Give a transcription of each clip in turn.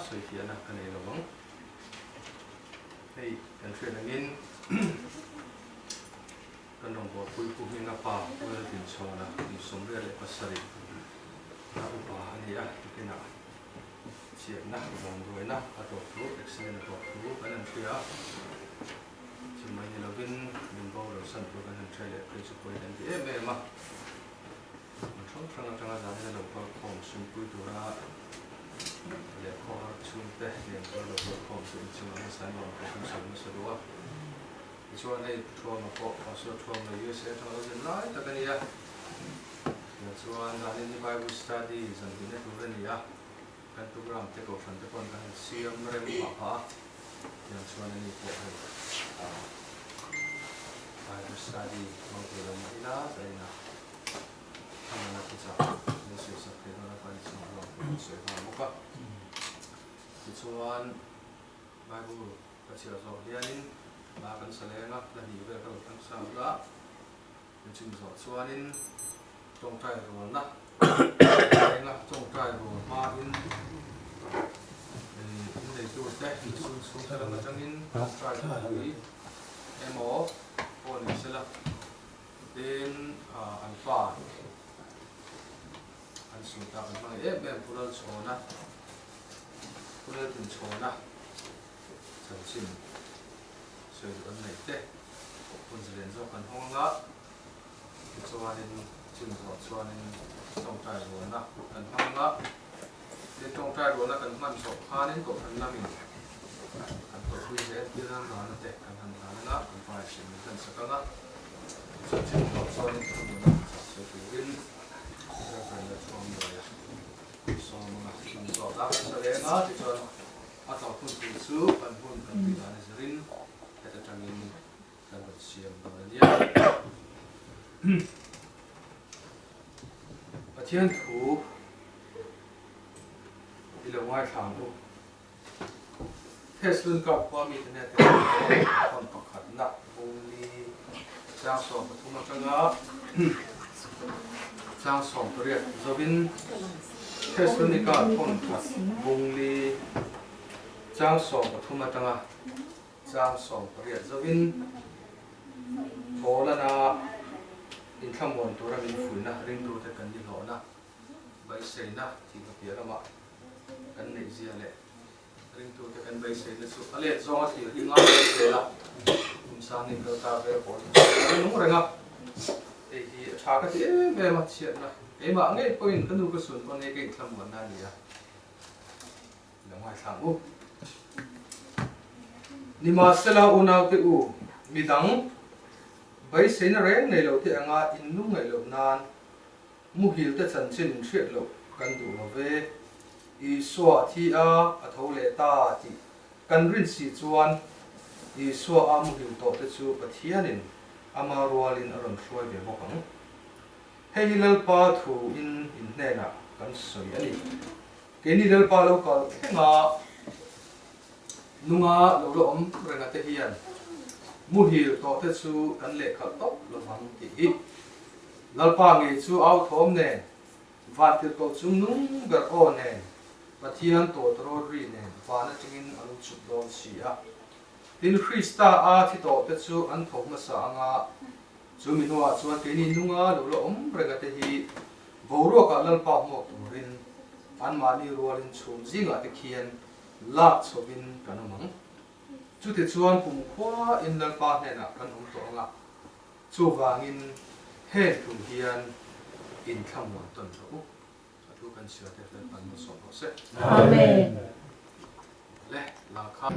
sawifiahna ka nei lo ang. Hei kan hriat angin kan rawngbawlpui Pu Hminga pa Pu Laltinchhawna kum 87 a upa a ni a, tukinah chhiatna vanduaina a tawp thu, accident a tawp thu kan han hria a, chumai ni lovin min boral san tur kan han hria leh phei chu pawi kan ti em em a. Hmun hrang hrang atanga zanin a lo kal khawm sumpui tura leh khawhar chhungte nen chuan lo kal khawm chu inchungah hmasa an rawn kawh hmasa hmasa duh a. Tichuan hei Pu Thuama pawh Pastor Thuama USA atanga lo zin lai tak a ni a. Tiang chuan zanin hi Bible study zan tihna tur a ni a, kan program te kohhran te pawhin kan han siam rem phah phah a. Tiang chuan ani pawh hei Bible study hmang thei lo mah ila zanin a Thamana thuchah min sawisak thei dawn a kan chungah lawm thu kan sawi nghal bawk a. Tichuan Bible ka chhiar zawh hianin hla kan sa leng a, hla hnih vel ka lo thlang sa bula min chhun zawh chuanin tawngtai rualna kan leng a, tawngtai rual hmain inneitute inchhung chhungte lam atangin tawngtai thupui emaw pawh ni sela Tin, an pa an sawi tak an hmangaih em em Pu Lalchhawna, Pu Laltinchhawna chanchin sawi duh an neih te hun zalen zawk kan hawng anga, tichuanin chim zawh chuanin tawngtai rualna kan hmang anga, tin tawngtai rualna kan hman zawh khanin Kohhran lamin kan tawrhpui zel thil han rana te kan han hlan anga, kan pa hrim min hlan sak anga. Chanchin zawh chuanin thununa chak sawi turin Reverend Lalchhuangluaia sawm anga hman zawk a sa leng a, tichuan a tlawh hun tur chu kan hun kan tih dan a zirin heta tangin kan rawn siam dawn a nia. Pathian thu i lo ngaithla ang u. Thesalonika khua mite hneh te chuan pakhatna bungli chang 13 atanga chang 18 zovin Thesalonika thawnkhat bungli chang 13 atanga chang 18 zovin Paulana inthlamuan tura min fuihna ringtute kan ni hlawhna beiseina thihna piah lamah kan neih zia leh ringtute kan beiseina chu a let zawng a thlir hi ngai reng zel a, kum sang in kal ta vel pawh hi a la nung reng a, hei hi a tha ka ti em em a, chhiatna keimah ngei pawhin ka nu ka sun pawn hei ka inthlamuanna a ni a, i lo ngaithla ang u. Nimahsela unaute u, midang beiseina reng nei lote anga in nu ngaih loh nan Muhil te chanchin in hriat loh kan duh lo ve. Isua a thi a, a tho leh ta tih kan rin si chuan Isua a muhil tawh te chu Pathianin ama rualin a rawn hruai ve bawk ang. Hei hi Lalpa thu in in hnenah kan sawi a ni. Keini Lalpa lo kal thlenga nunga lo la awm renga te hian muhil tawh te chu kan lehkhalh tawp lovang tih hi Lalpa ngei chu au thawm nen, vantirhkoh chung nung ber aw nen, Pathian tawtrawt ri nen van atangin a lo chhuk dawn si a. Tin, Krista a thi tawhte chu an tho hmasa anga, chu mi hnuah chuan keini nunga lo la awm renga te hi boruakah Lalpa hmuak turin anmahni rualin chhum zingah te khian lak chhovin kan awm ang. Chutichuan kumkhua in Lalpa hnenah kan awm tawh anga, Chuvangin heng thu hian in thlamuan tawn rawh u. A thu kan chhiar te fel pan hmasawm rawh se. Amen. Le la kha.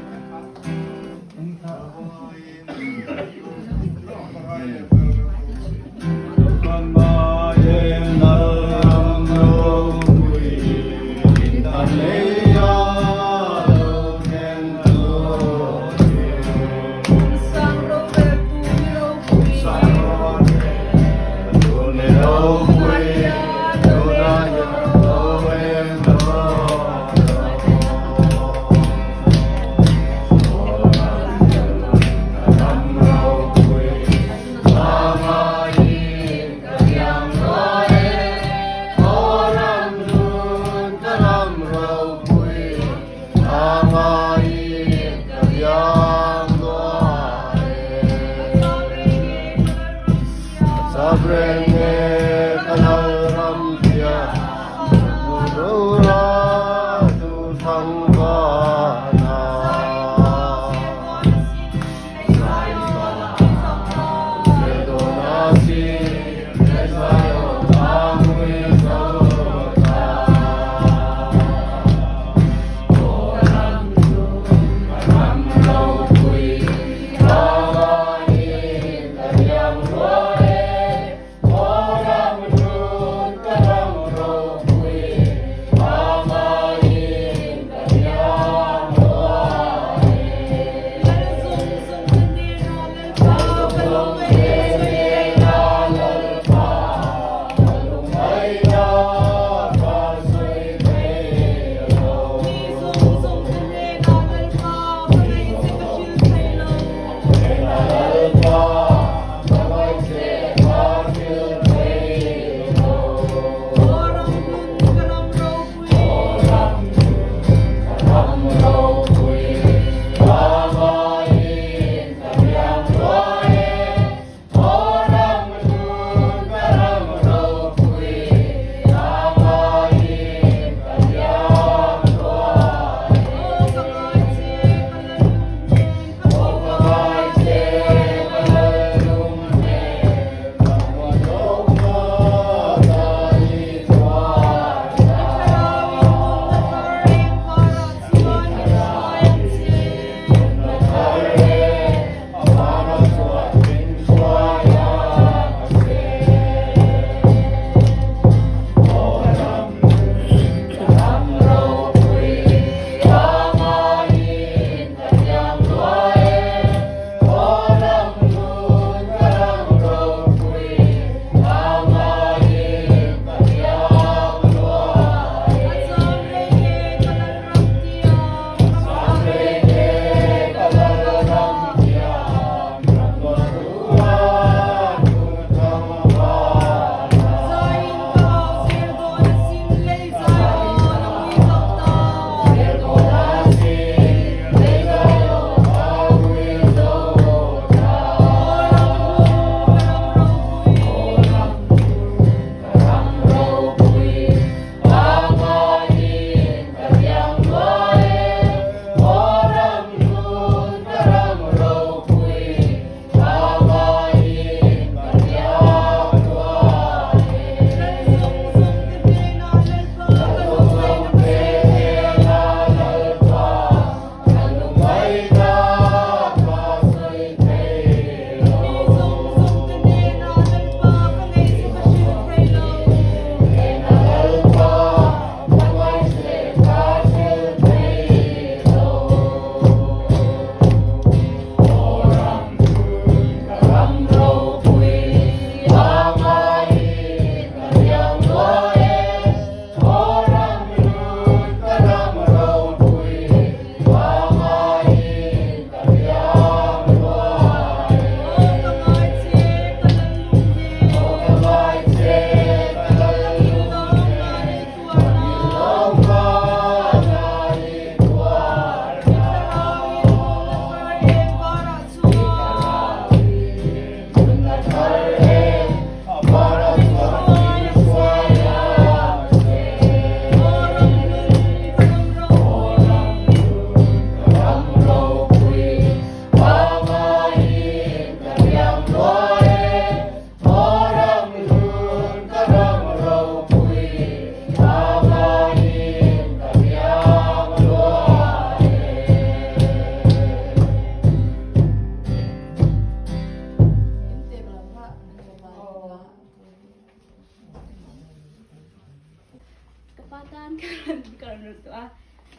Ka pa tan ka rawn ka rawn rulh tawh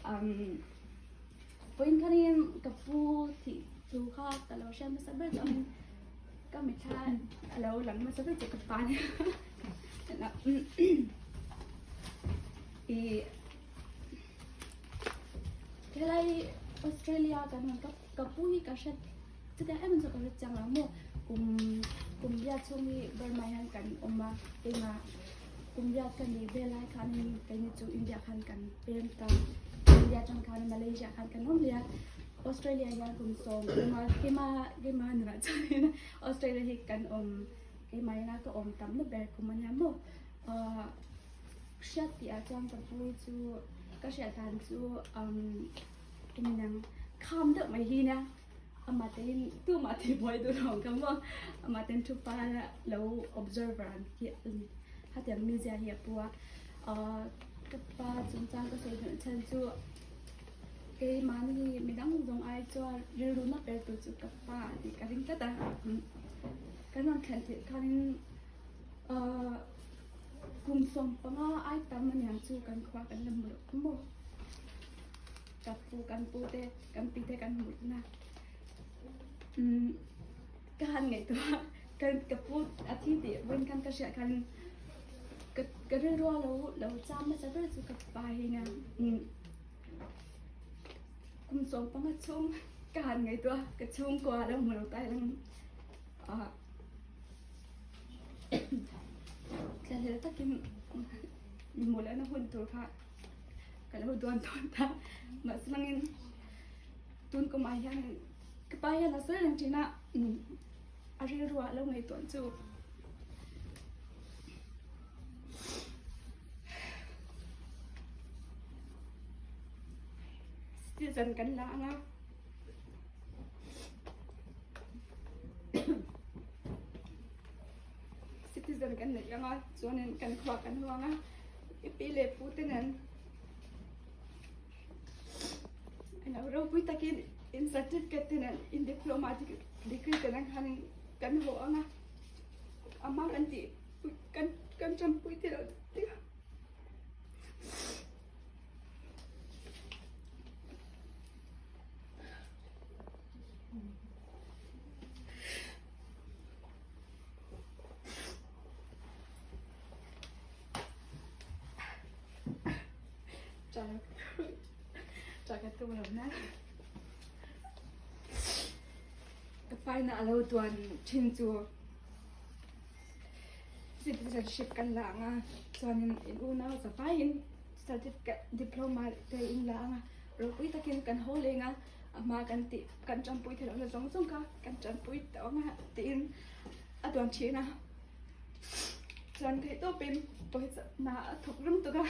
a umm vawiin khanin ka pu thih thu kha ka lo hriat hmasa ber chuan ka mitthla a lo lang hmasa ber chu ka pa nia ih helai Australia kan rawn ka ka pu hi ka hre chutia em chu ka hre chiang lo maw kum kum riat chhung hi Burma hian kan awm a keimah kum riat ka nih vel lai khanin keini chu India khan kan pem ta India atang khan Malaysia khan kan awm leh a Australia hian kum sawm ka awm a keimah keimah nunah chuanin Australia hi kan awm keimah ina ka awm tam na ber kum ania maw ahh hriat tih ah chuan ka pu chu. Ka hriat dan chu um engin kham deuh mai hi nia amah tein tumah tihbuai duh lo ang ka maw amah ten thu pa lo observer ang hi hetiang mizia hi a pu a ahh ka pa chungchang ka sawi duh chhan chu keimahni midang zawng ai chuan rilru na ber tur chu ka pa tih ka ring tlat a kan rawn thlen theih khanin ahh kum 15 ai tam aniang chu kan khua kan la hmu loh maw ka pu kan pu te kan pi te kan hmuh na umm ka han ngaihtuah a ka ka pu a thi tih vawiin khan ka hriat khan ka ka rilru a lo lo cham nasa ber chu ka pa hi nia umm kum 15 chhung ka han ngaihtuah a ka chhungkua a lo hmu lo ta hian ah thlahlel takin mi hmuh lehna hun tur kha ka lo duan dawn ta mahse langin tun kum ah hian ka pa hian a sawi reng thin a a rilru ah lo ngaihtuah chu citizen kan la ang a. Citizen kan neih ang a chuanin kan khua kan huang a i pi leh pu te nen an lo ropui takin in certificate te nen in diploma degree te nen khanin kan haw ang a ama kan tih kan kan tanpui te lo ti a. Ka paina a lo tuan thin chu citizenship kan la ang a chuanin in unau zavaiin certificate diploma te in la ang a ropui takin kan haw leng a a hma kan tih kan tanpui theih lohna zawng zawng kha kan tanpui tawh ang a tiin a duan thin a chuan theih tawpin pawisa hna a thawk rum tuk a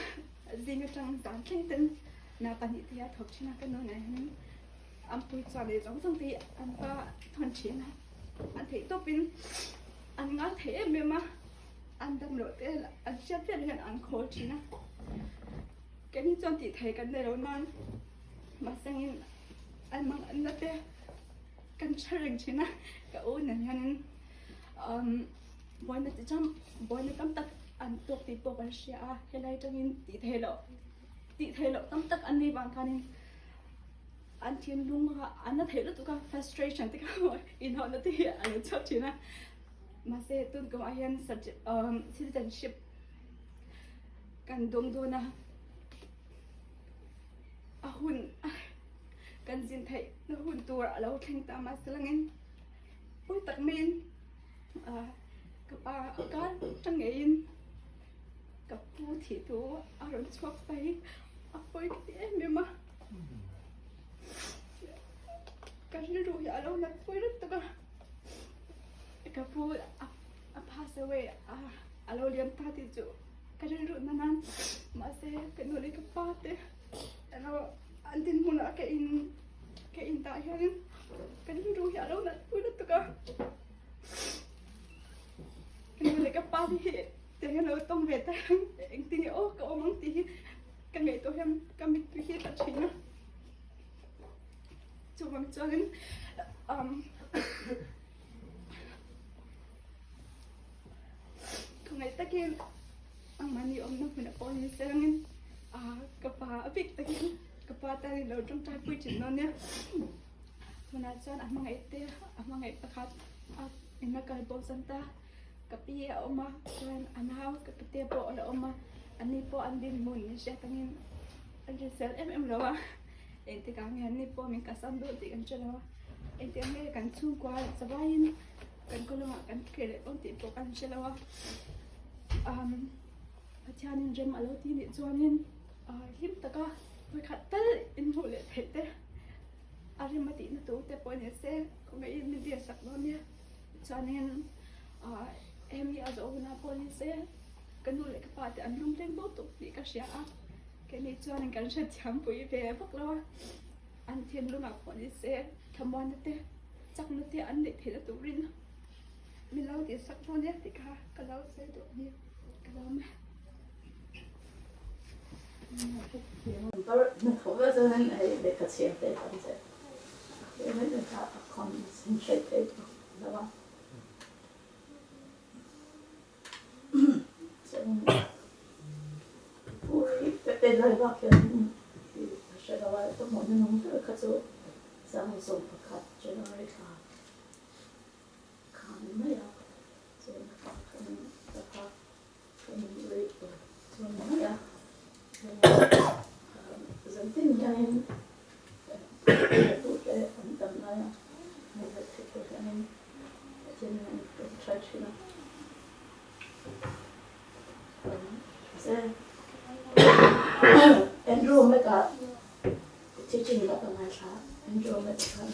zing atang zan thleng ten hna pahnih te hi a thawk thin a ka nu nen hian an pui chuan leh zawng zawng te hi an va thawn thin a an theih tawpin an ngai thei em em a an damloh te an hriat vial hian an khawl thin a keini chuan tih theih kan nei lo nan mahsengin an mang an la te kan hre reng thin a ka u nen hianin umm buaina ti chang buaina tam tak an tawk tih pawh kan hria a helai atangin tih theih loh tih theih loh tam tak an nei vang khanin an thinlung a an la theih lutuk a frustration te kha inhawhna te hi a lo chhuak thin a mahse tun kum ah hian umm citizenship kan dawng dawn a a hun kan zin theih na hun tur a lo thleng ta mahse langin pawi tak maiin ah ka pa a kal ta ngeiin ka pu thih thu a rawn chhuak ta hi a pawi ka ti em em a ka rilru hi a lo nat pui lutuk a ka pu a pass away a a lo liam ta tih chu ka rilru na nan mahse ka nu leh ka pa te erawh an dinhmunah ka in ka in tah hianin ka rilru hi a lo nat pui lutuk a ka nu leh ka pa te hi tiang hian lo tawng ve ta engtin nge aw ka awm ang tih hi ka ngaihtuah hian ka mittui hi a tla thin a chuvang chuanin umm khawngaih takin amahni awmna hmunah pawh ni sengin ah ka pa a bik takin ka pa tan in lo tawngtai pui thin dawn nia tunah chuan a hmangaih te a hmangaih pakhat a ina kal bo zan ta ka pi a awm a chuan a nau ka pite pawh a la awm a ani pawh an dinhmun min hriat angin an hrisel em em lo a engtikah nge an ni pawh min kalsan dawn tih kan hre lo a engtikah nge kan chhungkua zavaiin kan khaw lamah kan kir leh dawn tih pawh kan hre lo a umm Pathianin rem a lo ti nih chuanin ah hlim taka vawikhat tal inhmuh leh theih te a rem a tihna tur te pawh ni se khawngaihin min biak sak dawn nia chuanin ah hemi a zawh hunah pawh ni se ka nu leh ka pa te an lung leng dawn tawp tih ka hria a. Keini chuanin kan hrethiam pui ve vak lo a, an thinlungah pawh ni se thlamuanna te chakna te an neih theihna turin min lo tihsak dawn nia tih kha ka lo sawi duh a ni, ka lawm e. Andrew Meka teaching ka ngaithla Andrew Meka khan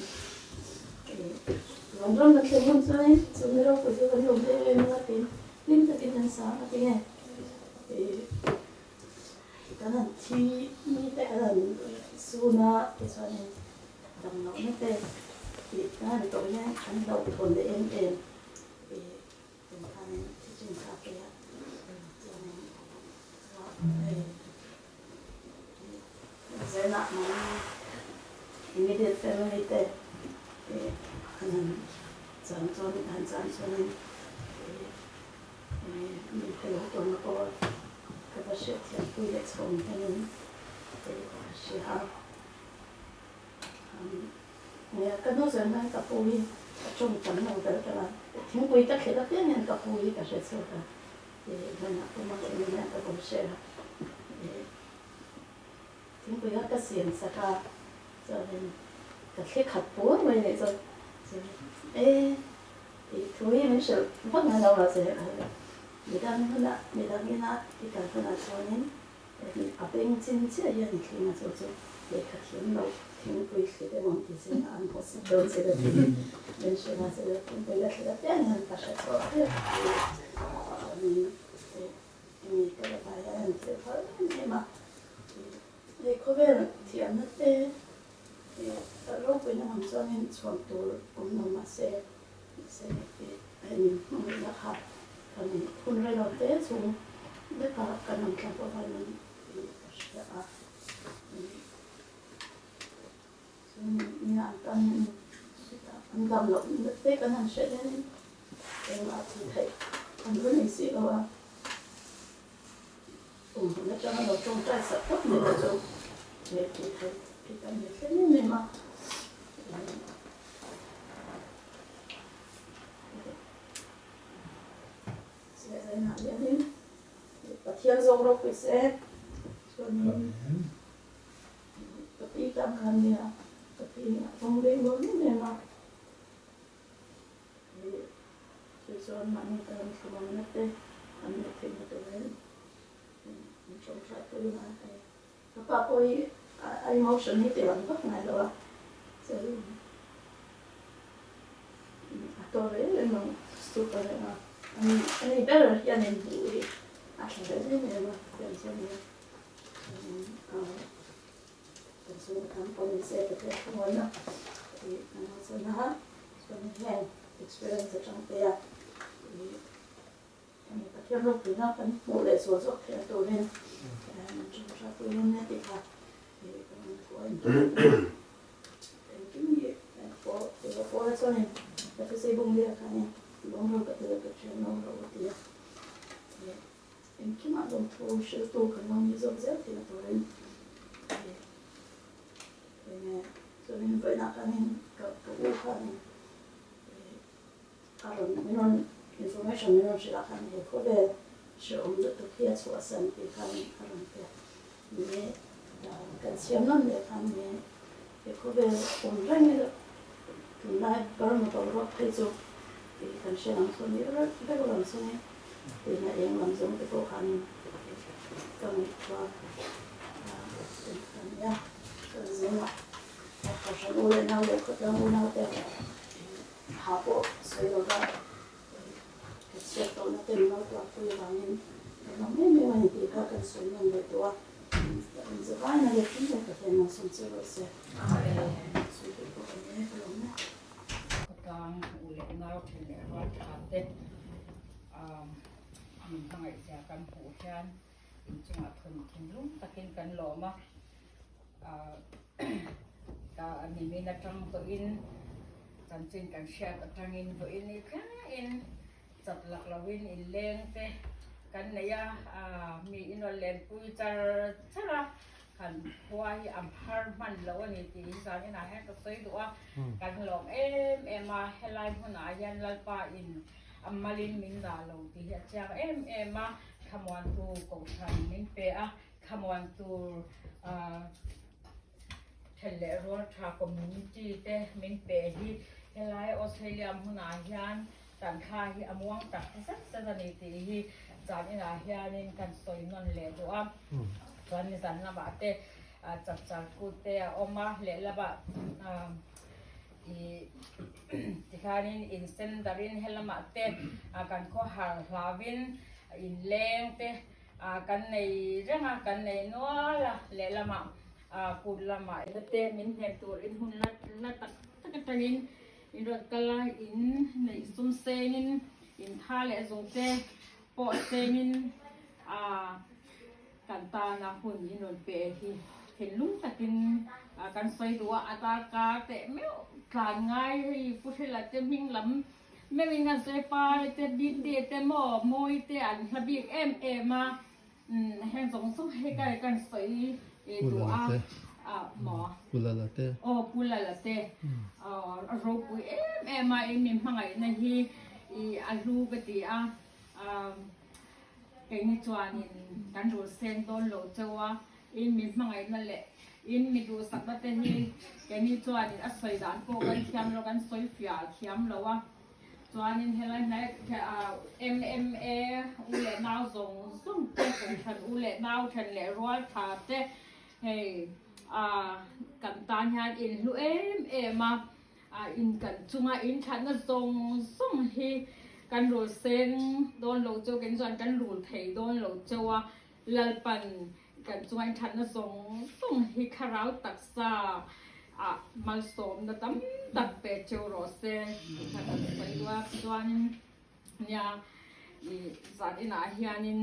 vanram na thleng hun chuan chu ni ropui chu kan lawm em em a tin hlim takin kan sa a tinge kan han thi mi te kan han sun a tichuanin dam lohna te tih kan han tawh hian kan hlauhthawn leh em em Engkhanin thichin kha a pe a, chuanin hei Zenah mahni immediate family te an han chan chuan han chan chuanin min fello tawn na pawh ka va hriatthiam pui leh chhawm hianin ka hria a. Nia, ka nu zawng hian ka pu hi ka tawng tam lo ber ber a, thingpui ka thlet apiang hian ka pu hi ka hre chhuak a, hmanah pawh Mathlen hian ka lo share a, thingpui kha ka siam sak a, chuanin ka thli khat pur mai nih chu, e tih thu hi min hrilh vak ngai lo mahse midang hunah midang ina i kal hunah chuanin A beng chin chiah hian i thleng a, chu chu lehkha thiam loh thingpui thlit emaw an ti zing a, an hawsip dawn che la tiin min hrilh a, chu thingpui la thlit apiang hian ka hre chhuak vek chuanin mi ka la vai hian an thil phal em em a, hei khawvel thiamna te ropuina ang chuanin chhuan tur awm lo mahse mahse hei min hmangaihna kha kan hun rei lo te chung veka kan rawn thlak avangin ka hria a. Chuan nia an tan hian chutah an dam loh te kan han hriat hianin engmah tih theih an va nei si lo a. Kum hun atanga lo tawngtai sak phawt mai te chu leh tih theih hi kan ni thleng em em a. Zirlainah hianin Pathian zawk ropui se chuanin ka pi tan khan nia ka pi a tawng leng dawn em em a, chu chuan mahni tan thlamangna te an neih theihna turin an tawngtai pui a, hei ka pa pawh hi a emotion hi ti lang vak ngai lo a chuan A to reng reng ang super reng a ani ber hian in hmuh hi a tha hle em em a tiang chuan nia kan chhung ka tam pawh ni se ka hriat thlamuan a tih kan lo chuan a chuan heng experience atang te a Pathian ropuina kan hmuh leh zual zawk theih a turin min tawngtai pui dawn nia tih kha kan thu a inhmang engkim hi Paula chuanin ka thusei bung liak khanin lawm ro ka ti lo ka thian lawm ro a ti a engkimah lawmthu hriltu kan lo nih zawk zel theihna turin chuanin vawiinah khanin ka u khanin A rawn min rawn information min rawn hrilh ah khan he khawvel hrehawm lutuk hi a chhuahsan tih khan a rawn pe a. Ni kan siam nawn leh khan ni he khawvel awm reng hi tunlai Burma boruak phei chu tih kan hre lang chu ni vek lo ang chu ni tina eng lam zawng te pawh khanin ka ngaihtuah a nia. Chuan zingah kohhran u leh nau leh khawtlang unau te Tha pawh sawi lo va, ka chhiat tawhna te min lo tuahpui avangin ka lawm em em a ni tih kha kan sawi nawn leh tawh a. In zavai na leh tin leh Pathian malsawm che rawh se. Amen. Sawi duh pawh kan nei ka lawm e. Khawtlang u leh nau then leh rual tha te min hmangaihzia kan hmuh hian inchungah thun thinlung takin kan lawm a. Ka nimin atang tawhin chanchin kan hriat atangin vawiin ni thlengin Chawp lak loin inleng te kan nei a, mi inrawn lenpui char char a, kan khua hi a har hman lo a ni tih hi zan inah hian ka sawi duh a, kan lawm em em a, helai hmunah hian Lalpa in a malin min dah lo tih hi a chiang em em a, thlamuantu kohhran min pe a, thlamuantu Then leh rual tha community te min pe hi helai Australia hmunah hian kan thla hi a muang tak zet zet a ni tih hi zan inah hianin kan sawi nawn leh duh a. Chuan nizan lamah te chapchar kut te a awm a, lehlamah ih tikhanin in sen darin helamah te kan khawhar hlauin inleng te Kan nei reng a, kan nei nual a, lehlamah kut lamah te min hnem tur in hun la la tak tak atangin in rawn kal a, in neih sum sengin in tha leh zung te pawh sengin kan tana hun in rawn pe hi thinlung takin kan sawi duh a, a darkar teh meuh tlan ngai hei Pu Hrila te hming lam Meuhin a Zepa te Binte te maw Mawi te an hla bik em em a, heng zawng zawng hi ka kan sawi duh a maw? Pulala te. Aw Pulala te a ropui em em a in min hmangaihna hi a hlu ka ti a, keini chuanin kan rul seng dawn lo cheu a, In mi hmangaihna leh in mi duhsakna te hi keini chuanin a sawi dan pawh kan thiam lo, kan sawi fiah thiam lo a. Chuanin helai hnai MMA u leh nau zawng zawng te, Kohhran u leh nau then leh rual tha te hei kan tan hian in hlu em em a, in kan chunga in thatna zawng zawng hi kan rul seng dawn lo cheu, keini chuan kan rul thei dawn lo cheu a. Lalpan kan chunga inthatna zawng zawng hi thlarau taksa ah malsawmna tam tak pe cheu rawh se tih kha kan sawi duh a. Chuanin nia i zan inah hianin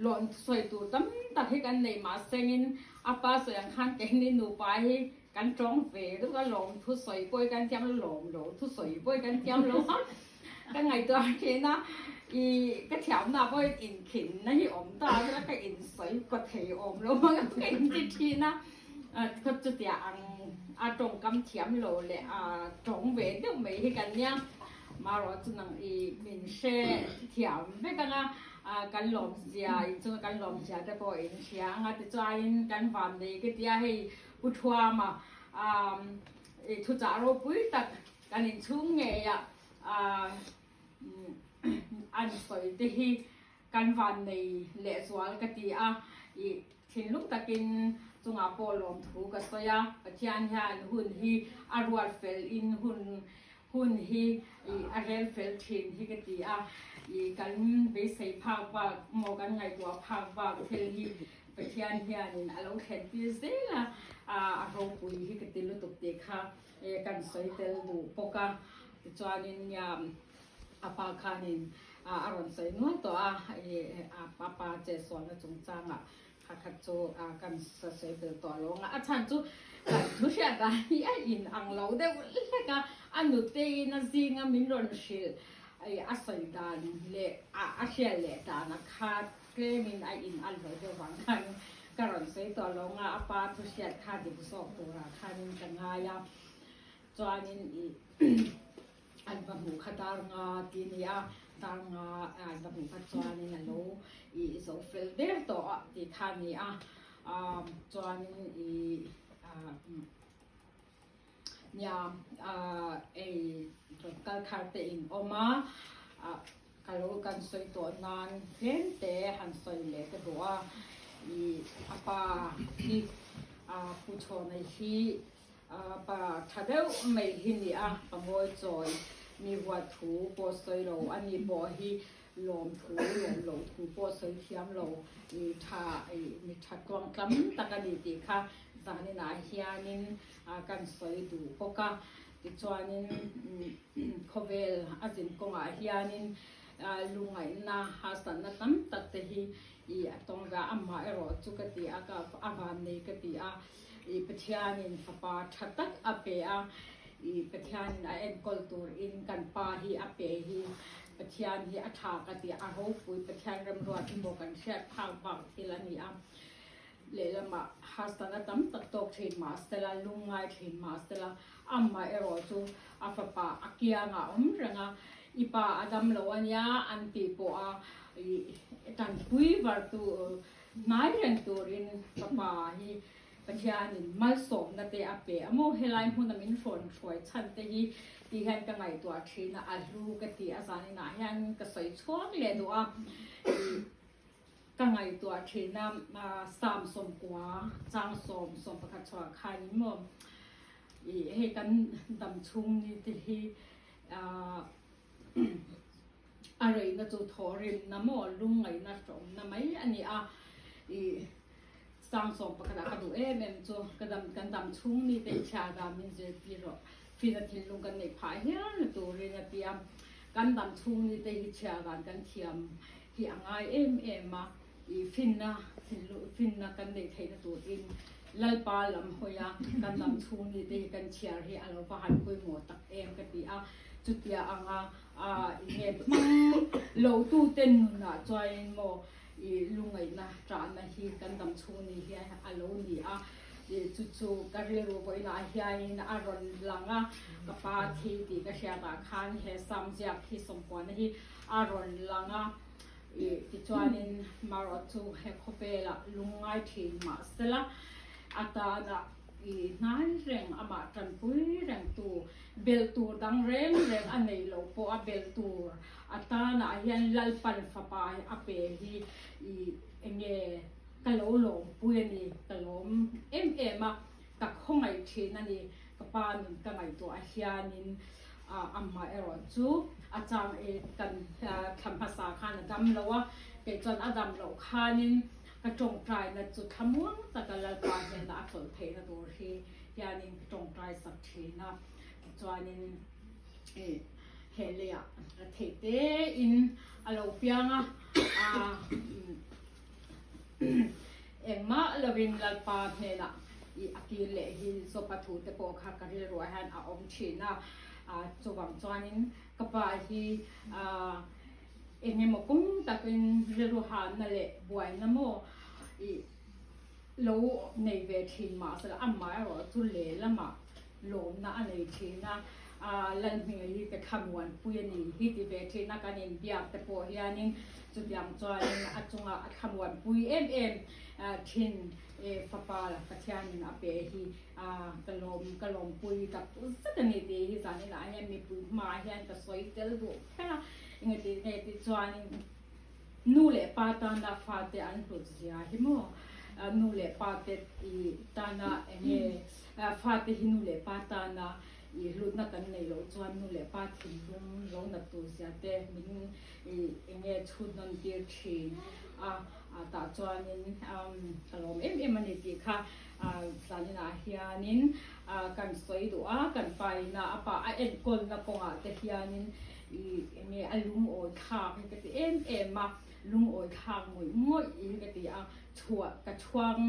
lawn sawi tur tam tak hi kan nei mahsengin a pa sawi ang khan keini nupa hi kan tawng ve deuh a, lawm thu sawi pawh hi kan thiam lo, lawm lo thu sawi pawh hi kan thiam lo a. Ka ngaihtuah thin a, i ka thiamna pawh in inkhinna hi awm ta a, ka insawi kaw thei awm lo hmang a ka inti thin a, khaw chutiah ang a tawngkam thiam lo leh a tawng ve deuh mai hi kan nia, marawh chu nang i min hre thiam vek ang a, kan lawmzia inchunga kan lawmzia te pawh in hria ang a, tichuanin kan vannei ka tia hei Pu Thuama i thuchah ropui tak Kan inchhung ngeiah an sawi te hi kan vannei lehzual ka ti a, i thinlung takin chungah pawh lawmthu ka sawi a, Pathian hian hun hi a ruat fel in hun hun hi i a rel fel thin hi ka ti a, i kan beisei phak bak maw kan ngaihtuah phak bak thil hi Pathian hianin a lo thlen tir zel a, a ropui hi ka ti lutuk tih kha. E kan sawi tel duh bawk a, tichuanin nia a pa khanin a rawn sawi nual tawh a, e a pa chetsualna chungchangah kha kha chu kan sawi tel tawh lo ang a, a chhan chu kan thu hriat dan hi a in ang lo deuh hlek a, a nuteiin a zinga min rawn hrilh a sawi dan leh a hriat leh dan a kha Tlemin a in a lo deuh vang khan ka rawn sawi tawh lo nga, a pa thu hriat kha dik zawk turah khanin ka ngai a, chuanin ih an va hmuh kha dar nga ti a ni a, dar nga an va hmuh kha chuanin a lo ih zo fel der tawh a tih kha a ni a, chuanin ih Nia, ei rawn kal thar te in awm a, ka lo kan sawi tawh nan tlem te han sawi leh ka duh a, i a pa hi Pu Chhawna hi pa tha deuh mai hi ni a, pa ngawi chawi mi huat thu pawh sawi lo a ni pawh hi. Lawmthu lawm loh thu pawh sawi thiam lo i tha i mi tha tluang tlam tak a ni tih kha zaninah hianin kan sawi duh bawk a. Tichuanin khawvel a zin kawngah hianin lungaihna harsatna tam tak te hi i a tawng ve a, amah erawh chu ka ti a, ka a vannei ka ti a, i Pathianin fapa tha tak a pe a, i Pathianin a enkawl turin kan pa hi a pe hi Pathian hi a tha ka ti a, a ropui Pathian remruat emaw kan hriat phak bak thil a ni a, lehlamah harsatna tam tak tawk thin mah sela, lungngai thin mah sela, amah erawh chu a fapa a kiangah a awm reng a, i pa a dam lo a nia an tih pawh a i tanpui var tu hnai reng turin fapa hi Pathianin malsawmna te a pe a maw? Helai hmuna min hrawn hruai chhan te hi ti hian ka ngaihtuah thin a, a hlu ka ti a, zaninah hian ka sawi chhuak leh duh a, ih ka ngaihtuah thin a, Psalm 90 chang 11 chhuah khanin maw ih hei kan dam chhung ni te hi ah a reina chu thawhrimna maw lungngaihna hrawmna mai a ni a, ih. Sang 11 ah ka duh em em chu ka dam kan dam chhung mi te chhia dan min zirtir rawh fina thinlung kan neih phah hial na turin a ti a, kan dam chhung ni te hi chhia dan kan thiam hi a ngai em em a, ih finna thinlung finna kan neih theihna turin Lalpa lam hawi a kan dam chhung ni te hi kan chhiar hi a lo va han pawimawh tak em ka ti a, chutia anga ah eng nge hmang lo tute nunah chuanin maw I lungaihna ṭahna hi kan dam chhung ni hi a lo ni a, chu chu ka rilru vawiinah hianin a rawn lang a, ka pa thi tih ka hriatah khan he Sam ziak hi sawmkuana hi a rawn lang a, tichuanin marawh chu he khawvelah lungngai ṭhin mahsela a tana I hnai reng amah tanpui reng tu belh tur dang reng reng a neih loh pawh a belh tur atanah hian Lalpan fapa a pe hi i enge ka lo lawmpui a ni, ka lawm em em a, ka khawngaih thin a ni, ka pa nun ka ngaihtuah hianin amah erawh chu a chang e kan thla hmasa khan a dam lo a, kei chuan a dam loh khanin Ka tawngtaina chu thlamuang taka Lalpa hnena a chawlh theihna tur hi hianin ka tawngtai sak thin a, tichuanin ih he leiah ka theih tein a lo piang a, engmah lovin Lalpa hnenah ih a kir leh hi Zopa thu te pawh kha ka rilruah hian a awm thin a, chuvang chuanin ka pa hi ah. Eng emaw kawng takin rilru hahna leh buaina maw ih lo nei ve thin mahse amah erawh chu lehlamah lawmna a nei thin a, Lalhminga hi ka thlamuanpui a ni hi ti ve thin a, kan inbiak te pawh hianin chutiang chuanin a chunga a thlamuanpui em em thin fapa Pathianin a pe hi ka lawm ka lawmpui tak zet a ni tih hi zaninah hian mipui hmaah hian ka sawi tel duh kher a. Engati nge tih chuanin nu leh pa tana fate an hlut zia hi maw? Nu leh pa te i tana enge fate hi nu leh pa tana i hlutna kan neih loh chuan nu leh pa thinlung lo nat tur zia te min i enge chhut nawn tir thin a, tah chuanin ka lawm em em a ni tih kha zaninah hianin kan sawi duh a, kan pa ina a pa a enkawlna kawngah te hianin I enge a lungawi thlak hi ka ti em em a, lungawi thlak ngawih ngawih hi ka ti a, chhuah ka chhuang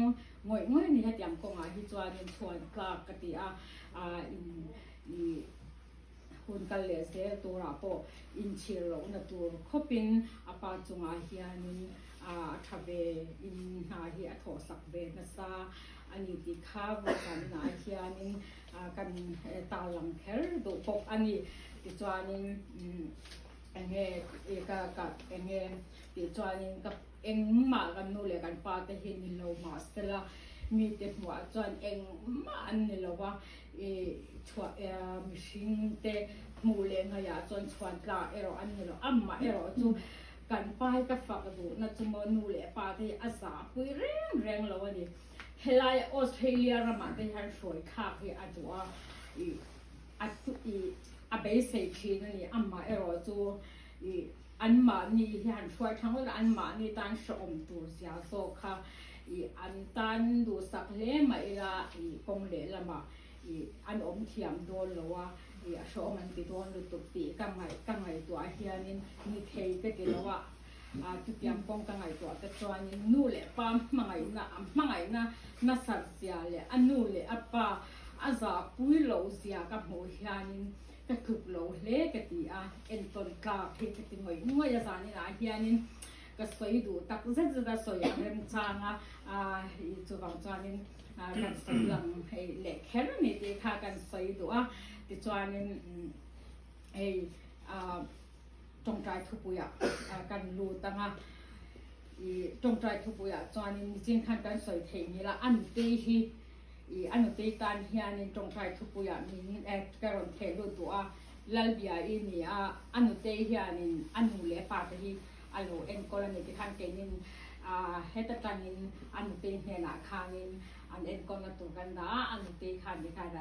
ngawih ngawih ni hetiang kawngah hi chuanin chhuan tlak ka ti a, ah in i hun kal leh zel turah pawh inchhir lohna tur khawpin a pa chungah hianin a tha ve in hna hi a thawhsak ve nasa a ni tih kha vawikanah hianin kan tarlang kher duh bawk a ni. Tichuanin enge ka ka enge tihchuanin ka engmah kan nu leh kan pa te hi ni lo mahsela mite hmuhah chuan engmah an ni lo va, ih chhuah mihring te hmuh leh ngaihah chuan chhuan tlak erawh an ni lo. Amah erawh chu kan pa hi ka fak duhna chu maw nu leh pa te hi a zahpui reng reng lo a ni. Helai Australia ramah te hian hruai thlak hi a duh a, ih a ih a beisei thin a ni. Amah erawh chu ih. Anmahni hi han hruai thang ula, anmahni tan hrehawm tur zia zawk kha i an tan duhsak hle mah ila i kawng lehlamah i an awm thiam dawn lo a, i a hrehawm an ti dawn lutuk tih ka ngaih ka ngaihtuah hianin ni thei ka ti lo a, chutiang kawng ka ngaihtuah te chuanin nu leh pa hmangaihna a hmangaihna nasat zia leh a nu leh a pa a zahpui loh zia ka hmuh hianin Ka tluk lo hle ka ti a, entawn tlak hi ka ti ngawih ngawih a, zaninah hianin ka sawi duh tak zet zet a, sawi a remchang a, i chuvang chuanin kan sawi lang hei leh kher a ni tih kha kan sawi duh a, tichuanin hei tawngtai thupuiah kan lut ang a, i tawngtai thupuiah chuanin nichin khan kan sawi theih ngil a, a nutei hi I a nutei tan hianin tawngtai thupuiah min ka rawn theh lut duh a, Lalbia i ni a, a nutei hianin a nu leh pa te hi a lo enkawl a ni tikhan keinin heta tangin a nutei hnenah khanin an enkawlna tur kan dah a, a nutei khan tikhan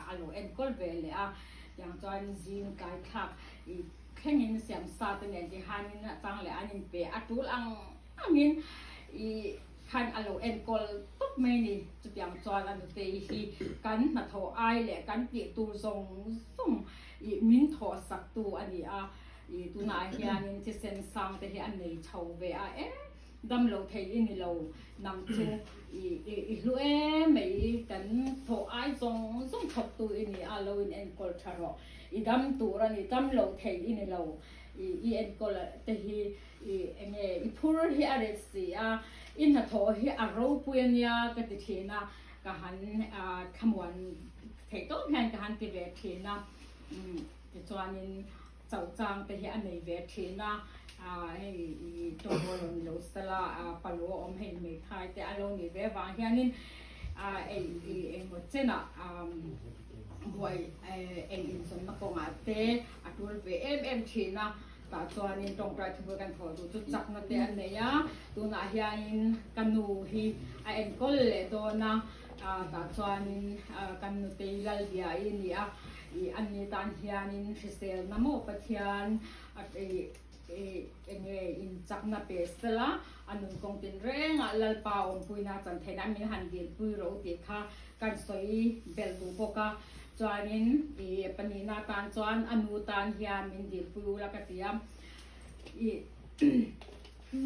a lo enkawl ve leh a, tiang chuan zing tlai thlak i thlengin siamsa te nen tihanin a chang leh an inpe a tul ang angin i khan a lo enkawl tawp mai a ni. Chutiang chuan a nutei hi kan hnathawh ai leh kan tih tur zawng zawng ih min thawh sak tu a ni a, ih tunah hianin thisen sang te hi a nei chho ve a, e dam lo thei i ni lo nang chu ih i hlu em mai kan thawh ai zawng zawng thawk tu i ni a, lo in enkawl tha rawh, i dam tur a ni, dam lo thei i ni lo, ih i enkawl te hi I enge i phur hi a ret si a, i hnathawh hi a ropui a nia ka ti thin a, ka han thlamuan theih tawp hian ka han ti ve thin a, tichuanin chauh chang te hi a nei ve thin a, hei i tawngbawl rawn lo sala palu a awm hei hmeithai te a lo nih ve vang hianin ei i engmaw chenah buai eng inzawmna kawngah te a tul ve em em thin a. Tah chuanin tawngtai thupui kan thawh duh chu chakna te a nei a, tunah hianin ka nu hi a enkawl leh dawn a, tah chuanin kan nutei Lalbiaii a ni a, ih a ni tan hianin hriselna maw Pathian ih enge in chakna pe sela, a nun kawng tinrengah Lalpa awmpuina chan theihna min han dilpui ro tih kha kan sawi belh duh bawk a, chuanin i panihna tan chuan a nu tan hian min dilpui ula ka ti a, i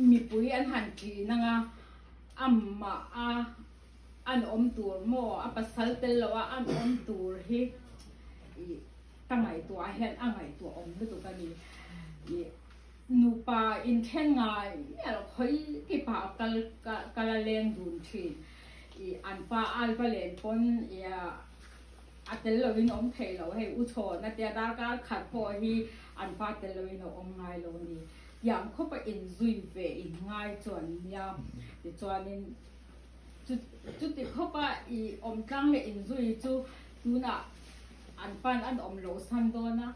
mipui an han ṭin anga amah a an awm tur maw a pasal tel loh a an awm tur hi i ka ngaihtuah hian a ngaihtuah awm lutuk a ni, i nupa inthen ngai miah loh khawi kipa a kal kal a leng dun ṭhin. I an pa Alva len pawn i a tel loin awm theih loh hei u chhawn a tia darkar khat pawh hi an pa tel loin a awm ngai lo a ni. Tiang khawp a inzui ve in ngai chuan nia tichuanin chuti khawp a i awm tlang leh inzui chu tunah an pan an awm loh san dawn a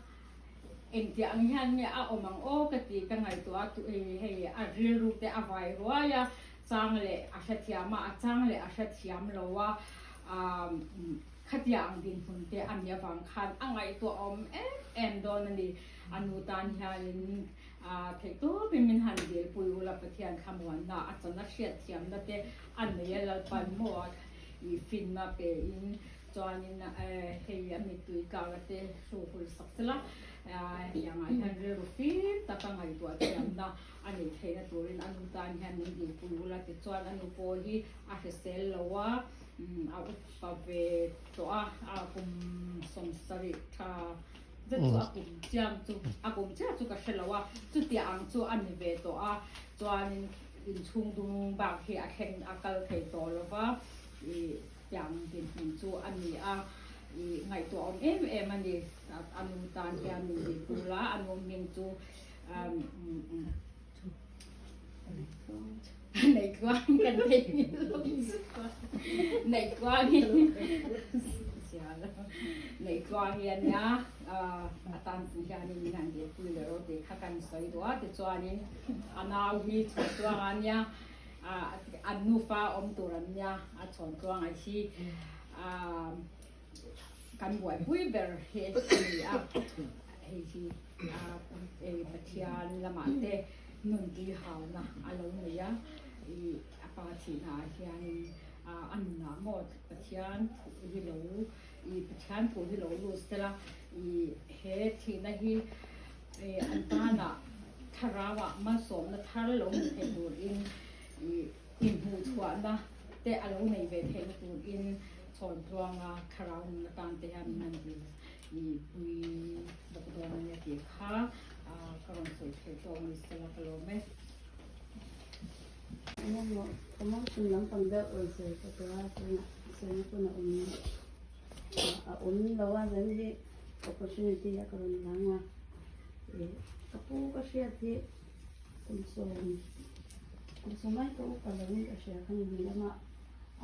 engtiang ang hian nge a awm ang aw ka ti ka ngaihtuah a hei a rilru te a vai ruai a. Chang leh a hrethiam a, a chang leh a hrethiam lo a, khatia ang dinhmun te a nih avang khan a ngaihtuahawm em em dawn a ni. A nu tan hianin theihtawpin min han dilpui ula Pathian thlamuanna a chana hriatthiamna te a nei a Lalpan maw i finna pein chuanin hei a mittui tlak te hruhul sak sela hetiangah hian rilru fim taka ngaihtuah thiamna A neih theihna turin a nu tan hian min dilpui ula tichuan a nu pawh hi a hrisel lo a, a upa ve tawh a, a kum 70 tha zet chu a kum chiang chu a kum chiah chu ka hre lo a, chutiang ang chu a ni ve tawh a, chuanin inchhung dung bak hi a thleng a kal thei tawh lo va, ih tiang dinhmun chu a ni a, ih ngaihtuah awm em em a ni, a nu tan hian min dilpui ula a nu hming chu. Neihtuang hi a nia, a tan si hianin min han dilpui leh rawh tih kha kan sawi duh a, tichuanin a nau hi chhawntuang a nia, an nufa awm tur an nia, a chhawntuang a hi kan buaipui ber hi a ni a. Hei hi Pathian lamah te nun tui hauna a lo nei a, ih a pa thihna ah hianin a nunah maw Pathian thu hi lo ih Pathian thu hi lo lut sela ih he thihna hi an tanah thlarauah malsawmna thar lo ni thei turin ih inhmuhchhuahna te a lo nei ve theihna turin chhawntluanga thlarau nun atan te hian min han dil I pui bawk dawn a nia tih kha ka rawn sawi theih tawk ni sela ka lawm e. Engemaw promotion lampang deuh rawn sawi ka tua tunah sawina pawn a awm a awm lo a zan hi opportunity a ka rawn lang a ih ka pu ka hriat hi kum sawm kum sawm ai ka upa lo in ka hria kha ni hnu lama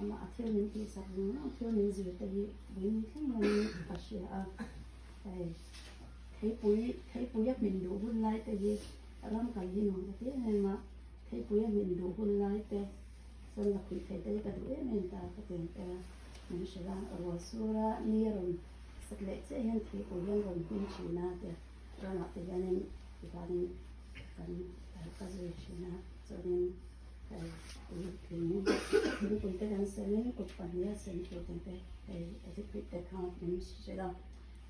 Amah a thil min tihsak zawng zawng thil min zir te hi vawiin thleng rengin ka hria a, hei theipui theipui a hmin duh hun lai te hi ram kal hi nuam ka ti em em a, theipui a hmin duh hun lai te chuan la khuih thei te hi ka duh em em ta ka ti ang te a, min hrilh a, ruah sur a ni a rawn sat leh chiah hian theipui hian rawn hmin thin a tia ramah te hianin tikhanin kan ka zui thin a chuanin. Hei puitling thingpui te kan semin kut pahniha sem tur te te hei a zikpui te kha min hrilh a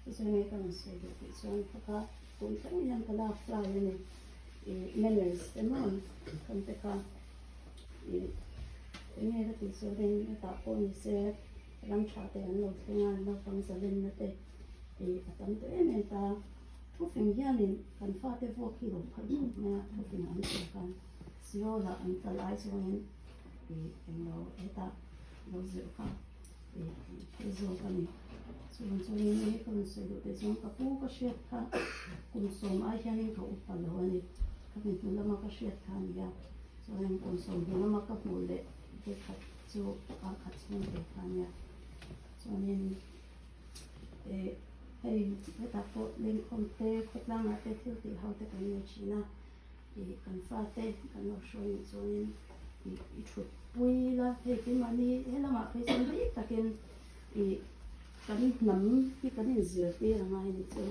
chu chu nge ka rawn sawi duh tih chuan kha kha kum thleng hian ka lak fly a ni ih manners te maw kan te kha ih eng nge ka tih chuanin hetah pawh ni se ram tha te an lo thleng a naupang zalenna te ih a tam tawh em em ta thufing hianin kan fate vuak hi lo phal khawp mai a thufing an sawi khan. Seoul ah an kal ai chuanin ih englo hetah lo zirh kha ih thil zawk a ni. Chuvang chuanin enge ka rawn sawi duh teh chuan ka pu ka hriat kha kum sawm ai hianin ka upa lo a ni. Ka mi hnu lama ka hriat kha a ni a, chuanin kum sawm hnu lama ka hmuh leh vekhat chu kar khat chhung ve kha a nia. Chuanin ih hei hetah pawh lengkhawm te khawtlangah te thil tih ho te kan nei thin a. Ih kan fate kan lo hruai nih chuanin ih i thut pui la hei keimahni helamah phei chuan bik takin ih kan hnam hi kan inzirtir a ngai anih chu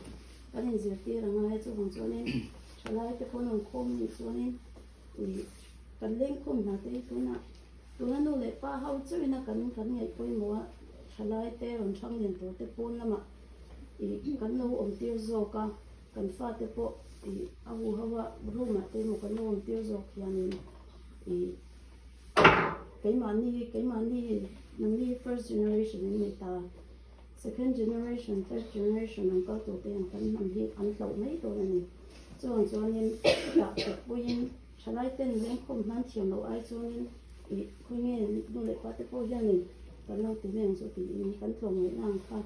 kan inzirtir a ngai a chuvang chuanin thalai te pawh an awm khawm anih chuanin ih kan lengkhawm hna te hi tunah tuna nu leh pa ho chauhin a kan kan ngaih pawimawh a thalai te rawn thang lian tur te pawn lamah ih kan lo awm tir zawk a. Kan fate pawh ih a hu ho a room ah te emaw kan lo awm tir zawk hianin ih keimahni keimahni nangni first generation in nei ta second generation third generation an kal tur te hian kan hnam hi an hloh mai dawn a ni. Chuvang chuanin dah khat puiin thalai ten lengkhawm hnan thiam loh ai chuanin ih khawnge nu leh pa te pawh hianin kan lo ti mai ang chu tiin kan tlawmngaihna ang kha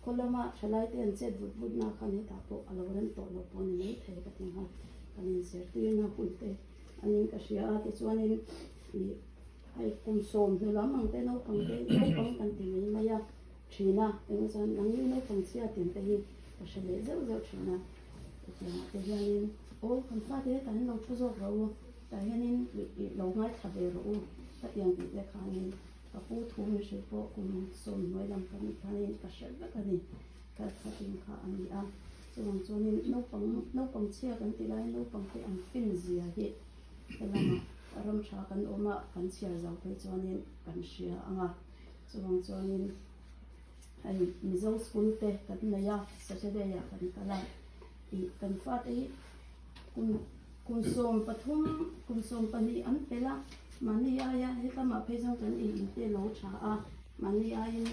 Khaw lama thalaite an chet vut vut na khan hetah pawh a lo rem tawh lo pawh a ni mai thei ka ti nghal. Kan inzirtirna hun te anin ka hria a, tichuanin ih hei kum sawm hnu lam ang te naupang te naupang kan ti mai mai a thin a, engemaw chuan nangni naupang chhia tin te hi ka hre leh zeuh zeuh thin a, hetiangah te hianin aw kan fate hetah hian lo thu zawk rawh u, tah hianin ih ih lo ngaithla ve rawh u ka tiang tih te khanin Ka pu thu min hrilh pawh kum sawm hnuai lam ka nih khanin ka hrilh vek a ni. Ka khatin kha a ni a. Chuvang chuanin naupang naupang chhia kan tih laiin naupang te an fin zia hi helamah ram tha kan awm a, kan chhiar zo phei chuanin kan hria ang a. Chuvang chuanin hei Mizo school te kan nei a, Saturday ah kan kal a. Ih kan fate hi kum kum 13 kum 12 an pel a. Mahni aia hetlama phei chuan kan in in te lo tha a, mahni aiin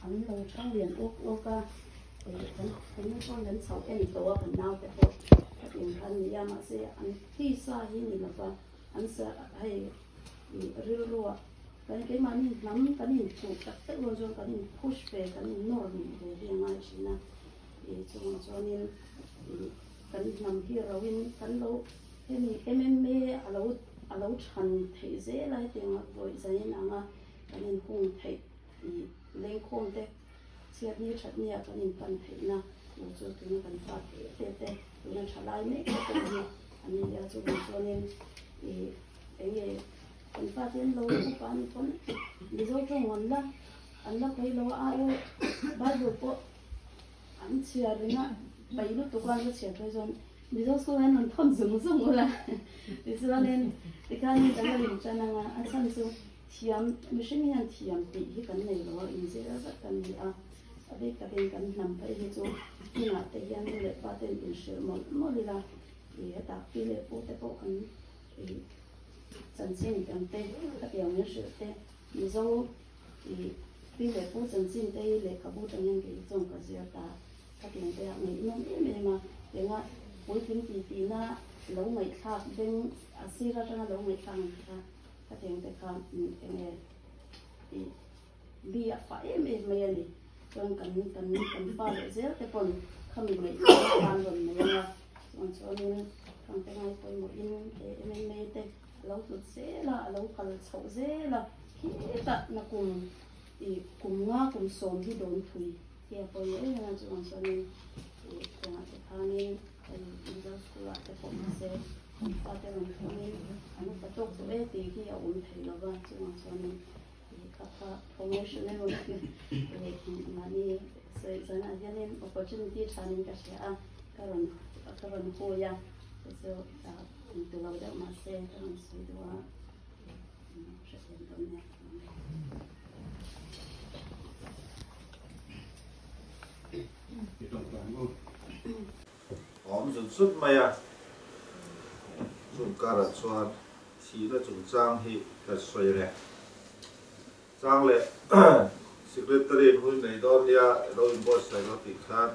an lo thang lian awk awk a, eh kan kan ni pawh kan chhoh en tawh a kan naute pawh hetiang kha an ni a, mahse an tisa hi ni lova an sa hei ih rilrua kan keimahni hnam kan inhmuh tak tak dawn chuan kan in push ve kan in nawr luh ve hi a ngai thin a, ih chungah chuanin ih kan hnam hi roin kan lo hemi MMA a lo. A lo chhan theih zel a, hetiang a vawi zanin anga kan inhung theih ih lengkhawm te chhiatni thatnia kan inpan theihna lo chu tuna kan fa te te te tuna tha lai mek te pawh hi an ni a, chuvang chuanin ih eng nge kan fa te an lo upa a ni pawn Mizo tawng an la an la pawi lo a, a u Bible pawh. An chhiar ringa paih lutuk a an va chhiar phei chuan Mizo school an rawn thawn zung zung ula tichuanin tikhanin kan lo intan anga a chhan chu thiam mihring hian thiam tih hi kan nei lo a inzir vek kan ni a a bik takin kan hnam phei hi chu inah te hian nu leh pa ten inhrilh mawlh mawlh ila ih hetah pi leh pu te pawh kan ih chanchin kan te khatiang min hrilh te Mizo ih pi leh pu chanchin te hi lehkhabu tangin kei chuan ka zir ta. Ka tiang te ah ngaihnawm em em a, engah puitling ti tihna lo ngaihthlak beng a sir atanga lo ngaihthlak ang kha ka tiang te kha enge ih bi a fah em em mai a ni. Chuan kan kan kan fa leh zel te pawn khami ngaihthlak khan rawn nei ang a, chuan chuanin khang te ngai pawimawhin he MMA te a lo hlut zel a, a lo kal chhoh zel a, khitah nakum ih kum nga kum sawm hi dawn thui. Hi a pawimawh em em a chuvang chuanin ih kawngah te khanin hei Mizo school ah te pawh mahse an fate rawn thawngin an upa tawk tawh e tih hi a awm thei lo va chuvang chuanin ih kha kha formation emaw ih mahni sawi zanah hianin opportunity thanin ka hria a ka rawn ka rawn hawi a chu chu intu lo deuh mahse ka rawn sawi duh a hrethiam dawn nia. Awm zut zut mai a, chung karah chuan thihna chungchang hi kan sawi reng. Chang leh Secretary in hun nei dawn nia lo inbuatsaih rawh tih khan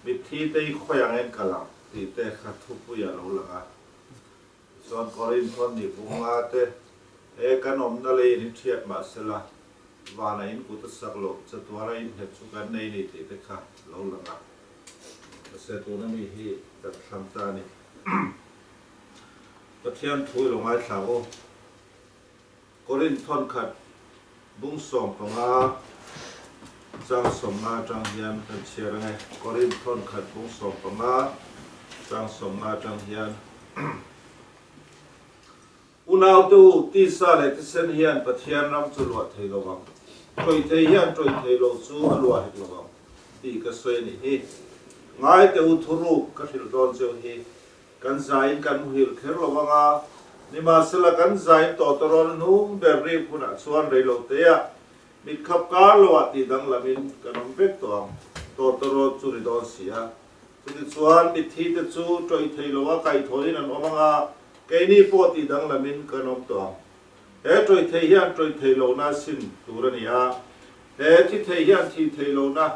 mitthi te hi khawi ang en kal ang tih te kha thupui a lo lang a. Tichuan Korinth hawn ni bunga te, He kan awmna lei in hi thiat mah sela, vana in kut a sak loh, chatuara in nghet chu kan nei ni tih te kha lo lang a. Mahse tuna mi hi kan thlang ta a ni. Pathian thu i lo ngaithla u. Korinth hawn khat bung 15 chang 50 atang hian kan chhiar ange. Korinth hawn khat bung 15 chang 50 atang hian Unaute u, tisa leh thisen hian Pathian ram chu luah thei lo vang. Tawih thei hian tawih thei lo chu a luah hek lo vang tih ka sawi a nih hi. Ngaite u, thuruk ka hrilh dawn cheu hi. Kan zaiin kan muhil kher lo vang a, nimahsela kan zaiin tawtawrawl hnung ber rik hunah chuan reiloteah mitkhap kar loah tih danglamin kan awm vek tawh ang, tawtawrawl chu ri dawn si a. Chutichuan mitthi te chu tawih thei loa kaihthawhin an awm ang a, keini pawh tih danglamin kan awm tawh ang. He tawih thei hian tawih thei lohna sin tur a ni a, he thi thei hian thih thei lohna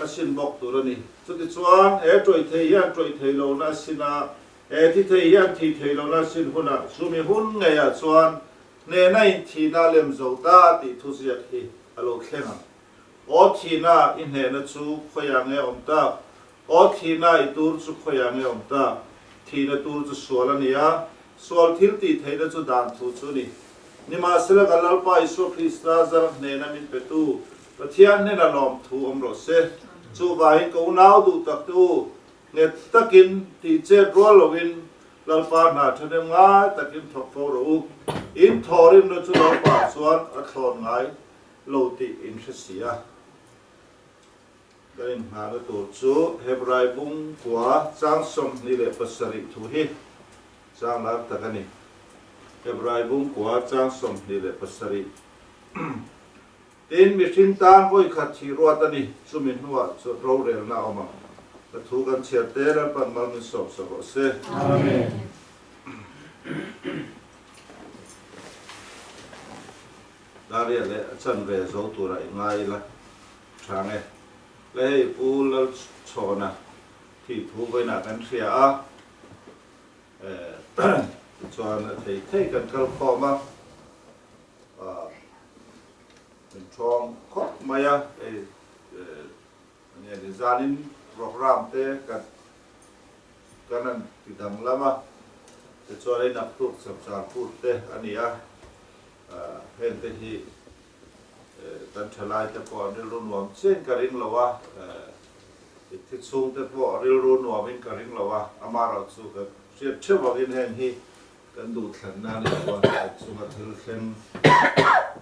A sin bawk tur a ni. Chutichuan, he tawih thei hian tawih thei lohna a sin a, he thi thei hian thi thei lohna a sin hunah chumi hun ngeiah chuan hnehna in thihna a lem zo ta tih thuziak hi a lo thleng ang. Aw thihna i hnehna chu khawiah nge awm tak? Aw thihna i tur chu khawiah nge awm tak? Thihna tur chu sual a ni a, sual thil tih theihna chu dan thu chu a ni. Nimahsela ka Lalpa Isua Krista zar hnehna min petu Pathian hnena lawmthu awm rawh se. Chuvangin ka unau duh tak te u, nghet takin tih chet rual loin Lalpa hna thahnem ngai takin thawk fo rawh u. In thawhrimna chu Lalpa chuan a thlawn ngai lo tih in hre si a. Kan inngahna tur chu Hebrai bung kua chang 27 thu hi chang lar tak a ni. Hebrai bung kua chang 27. Tin, mihring tan vawi khat thih ruat a ni, chumi hnuah chu rorelna a awm ang. Ka thu kan chhiar te Lalpan mal min sawm sak rawh se. Amen. Daria leh a chanve zo tura i ngai ila tha nge. Le hei Pu Lalchhawna thih thu vawiinah kan hria a, tichuan a thei thei kan kal khawm a. Min thawng khawp mai a, hei enge ni zanin program te kan kan han ti danglam a, tichuan hei naktuk chapchar kut te a ni a, heng te hi kan thalai te pawh an rilru nuam chiahin ka ring lo a, mitthi chhung te pawh rilru nuamin ka ring lo a, amaherawhchu ka hriat theuh angin heng hi Kan duhthlanna a ni lo a, kan chunga thil thleng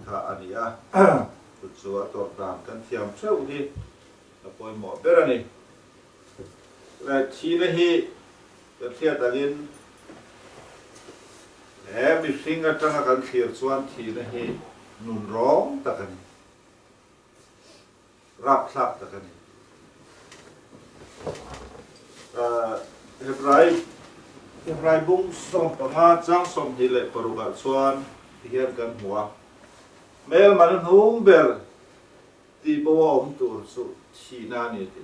kha a ni a, chu chu a tawrh dan kan thiam theuh hi. A pawimawh ber a ni. Lai thihna hi kan hriat angin he mihring atanga kan thlir chuan thihna hi nun rawng tak a ni, rapthlak tak a ni. Hebrai Hebrai bung 15 chang 26 ah chuan tihian kan hmu a, Hmelman hnung ber Tih bo a awm tur chu thihna a ni a ti.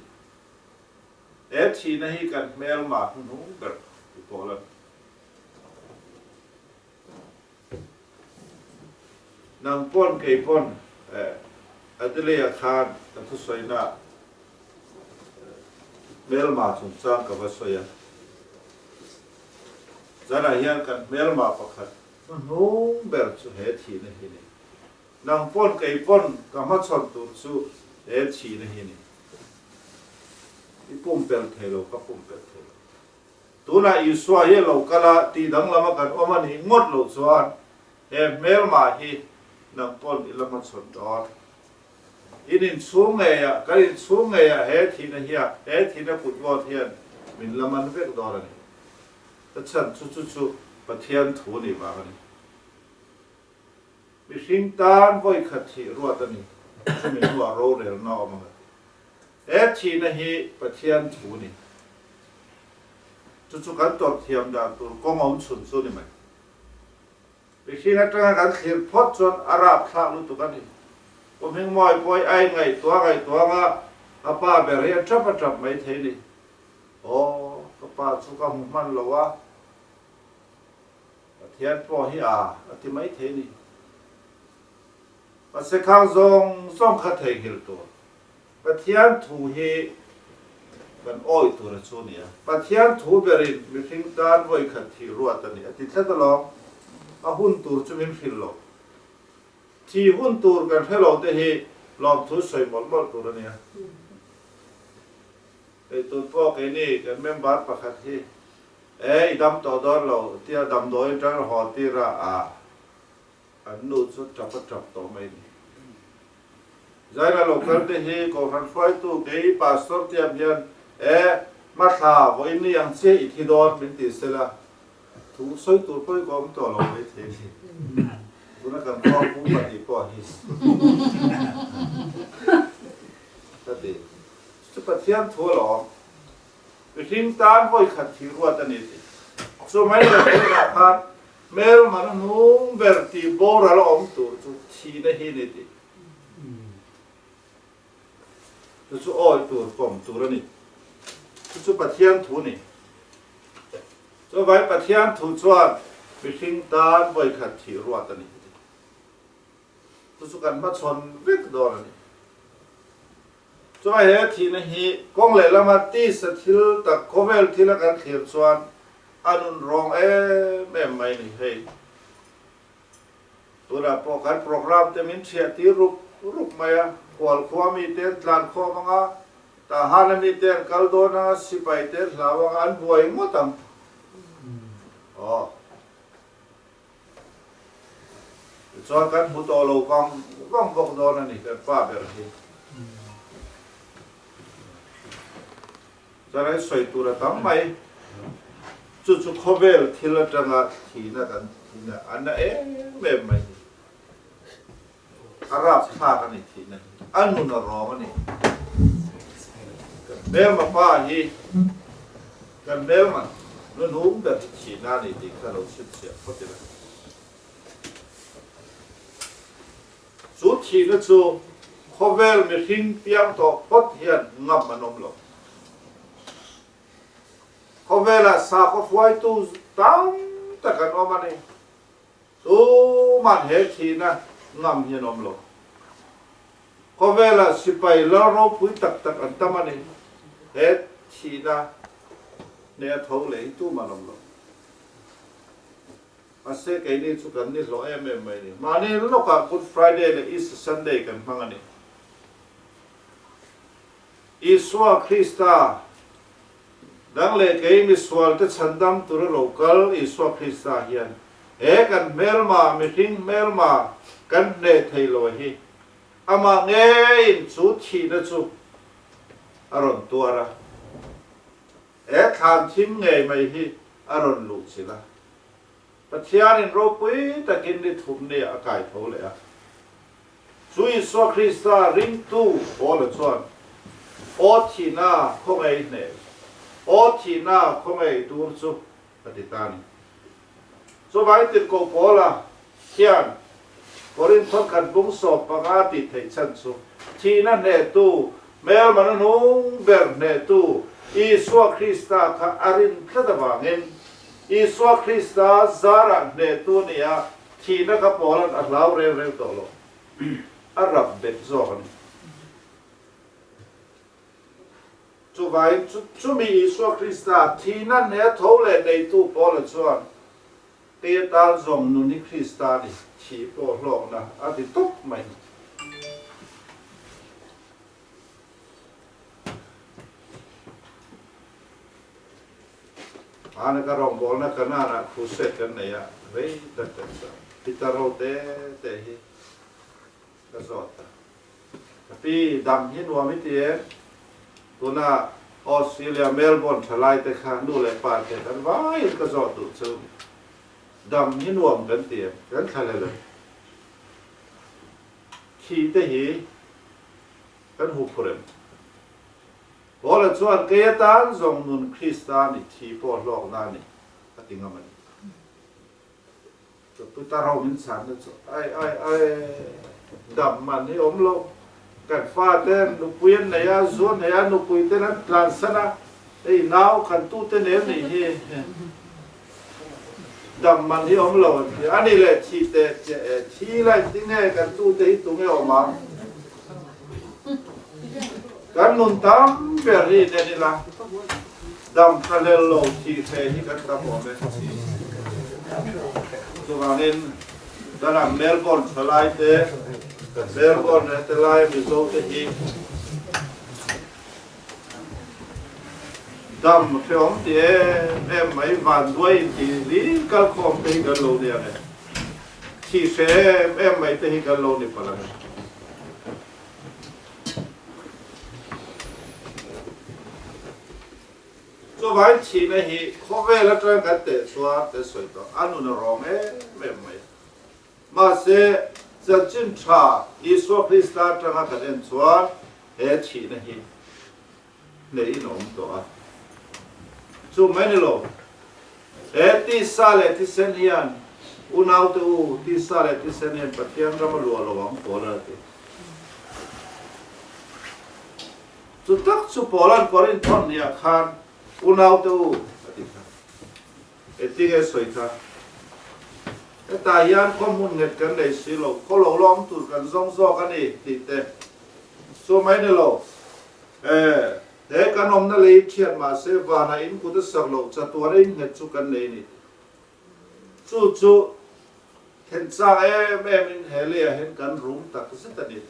He thihna hi kan hmelma hnuhnung ber ti pawh lan. Nang pawn kei pawn Adelaide-a khan ka thusawina hmelma chungchang ka va sawi a. Zanah hian kan hmelma pakhat hnuhnung ber chu he thihna hi a ni. Nang pawn kei pawn ka hmachhawn tur chu he chhina hi ni. I pumpelh thei lo, ka pumpelh thei lo. Tunah Isua hi a lo kal a, tih danglam a kan awm a nih ngawt loh chuan he hmelmah hi nang pawn i la hmachhawn dawn. In inchhung ngeiah, kan inchhung ngeiah he thihna hian, he thihna kut vawt hian min la man vek dawn a ni. Ka chhan chu chu chu Pathian thu nih vang a ni. Mihring tan vawi khat thih ruat a ni, chumi hnuah rorelna a awm ang a ti. He thihna hi Pathian thu ni. Chu chu kan tawrh thiam dan tur kawng awm chhun chu ni mai. Mihring atanga kan thlir phawt chuan a rapthlak lutuk a ni. Pu Hmingmawi pawh hi a inngaihtuah ngaihtuah anga a pa ber hi a tap a tap mai thei ni. Aw, ka pa chu ka hmu hman lo a. Pathian pawh hi a a ti mai thei ni. Mahse khang zawng zawng kha theihnghilh tur. Pathian thu hi kan awih tur a chu nia. Pathian thu berin mihring tan vawi khat thih ruat a ni a ti tlat alawm. A hun tur chu min hrilh lo. Thih hun tur kan hre lo te hi lawmthu sawi mawlh mawlh tur a nia. Hei tun pawh keini kan member pakhat hi E, i dam tawh dawn lo, tia damdawiin ṭang haw tir a, a, an nu chu ṭap a ṭap tawh mai ni. Zaina lo kal te hi Kohhran hruaitu kei Pastor tiam hian, E, hmathla vawiin ni ang chiah i thi dawn min ti sela, thu sawi tur pawh i ka awm tawh lo mai thei ni. Tuna kan khua pu pahnih pawh hi ka ti. Chu Pathian thu alawm. Mihring tan vawi khat thih ruat a ni tih chu mai lo tunah khan hmelman hnung ber tih boral a awm tur chu thihna hi ni tih chu chu awih tur pawm tur a ni. Chu chu Pathian thu ni. Chuvai Pathian thu chuan mihring tan vawi khat thih ruat a ni tih chu chu kan hmachhawn vek dawn a ni. Chuan he thihna hi kawng lehlama tisa thil tak khawvel thila kan thlir chuan a nun rawng em em mai ni hei. Tunah pawh kan program te min thiah tir rup rup mai a, khual khua mi te an tlan khawm ang a, Tahana mi te an kal dawn ang a, sipai te an hlau ang a, an buai ngawt ang. Aw. Tichuan kan hmu tawh lo vang vang bawk dawn a ni kan pa ber hi. Chuan an sawi tur a tam mai. Chu chu khawvel thil atanga thihna kan thihna a na em em mai hi. A rapthlak a ni thihna hi. A nun a rawng a ni. Kan hmelma pa hi kan hmelma nunhum ber hi thihna a ni tih kha lo chhinchhiah phawt ila. Chu thihna chu khawvel mihring piang tawh phawt hian ngam an awm lo. Khawvelah sakhaw hruaitu tam tak an awm a ni. Tuman he thihna ngam hi an awm lo. Khawvelah sipai lal ropui tak tak an tam a ni. He thihna hne a tho leh hi tuman awm lo. Mahse keini chu kan ni hlawh em em mai a ni. Mahni lawkah Good Friday leh Easter Sunday kan hmang a ni. Isua Krista Dang leh kei misualte chhandam tura lo kal Isua Krista hian he kan hmelma, mihring hmelma kan hneh thei lo hi, amah ngeiin chu thihna chu a rawn tuar a, he thlan thim ngei mai hi a rawn luh chilh a. Pathianin ropui takin ni thum ni a kai tho leh a. Chu Isua Krista ringtu Paula chuan, Aw thihna khawngaih hneh, aw thihna khawngaih tur chu a ti ta a ni. Chuvangin tirhkoh Paula hian Korinth thawnkhat bung 15 tih theih chhan chu thihna hnehtu, hmelmana hnung ber hnehtu Isua Krista kha a rin tlat avangin Isua Krista zarah hnehtu nia thihna kha Paula'n a hlau reng reng tawh lo, a rap bet zawk a ni. Chuvangin chumi Isua Krista thihna hneh tho leh neitu Paula chuan Kei atan zawng nun hi Krista ni thih pawh hlawkna a ti tawp mai. Hmana ka rawngbawlna Kanaan-ah crusade kan nei a, rei tak kan sa. Pitar ho te te hi ka zawt a. Ka pi, dam hi nuam i ti em? Tuna Australia Melbourne thalai te kha nu leh pa te kan vaiin ka zawt duh chu. Dam hi nuam kan ti em? Kan thlahlel em? Thi te hi kan hu phur em? Paula chuan kei atan zawng nun Krista ni thi pawh hlawkna a ni a ti ngam a ni. Ka putar ho min chhanna chu ai ai ai dam man hi awm lo. Kan fate nupui an nei a, zu an nei a, nupui ten an tlansan a, hei nau kan tute nen nih hi dam man hi awm lo an ti. A ni leh thi teh chiah e, thi lai tinge kan tute hi tunge awm ang? Kan nun tam ber hi nen ila dam thlahlel lo thih hle hi kan tam awm e. Chuvangin danah Melbourne thalai te, Melbourne leh te lai Mizo te hi dam hreawm ti em em mai vanduai inti hlir kalkhawm te hi kan lo ni ang e. Thih hre em em mai te hi kan lo ni palh ang e. Chuvangin thihna hi khawvel atanga kan teh chuan kan sawi tawh, a nun a rawng em em mai. Mahse, chanchin tha Isua Krista atanga kan en chuan he thihna hi hneihin a awm tawh a. Chu mai ni lo, he tisa leh thisen hian unaute u, tisa leh thisen hian Pathian ram a luah lo ang pawl a ti. Chu tak chu Paula'n Korinth thawn hniah khan unaute u a ti kha. Engtinge sawi kha? Hetah hian khaw hmun nghet kan nei si lo, khaw lo la awm tur kan zawng zawk a ni tih te chu mai ni lo. E, he kan awmna lei thian mahse vanah in kut a sak loh chatuan a innghet chu kan nei a ni. Chu chu then chak em em in he leiah hian kan rum tak zet a ni.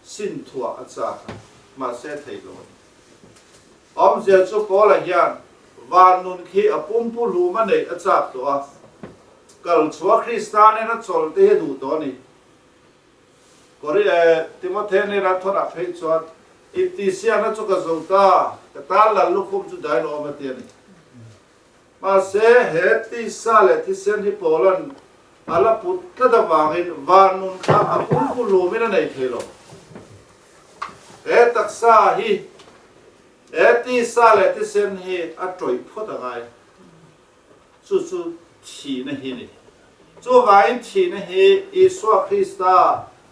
Sin thuah a chak a, mahse a thei lo a ni. Awmzia chu Paula hian van nun khi a pumpu hlum a neih a chak tawh a, kal chhuah Krista nena chawlh te hi a duh tawh a ni. Kori e, Timothe nena thawnah phei chuan intihsiakna chu ka zo ta, ka tan lal lukhum chu dain awm a ti a ni. Mahse, he tisa leh thisen hi Paula'n a la put tlat avangin van nun kha a pumpu lumin a nei thei lo. He taksa hi, he tisa leh thisen hi a tawih phawt a ngai. Chu chu thihna hi a ni. Chuvangin thihna hi Isua Krista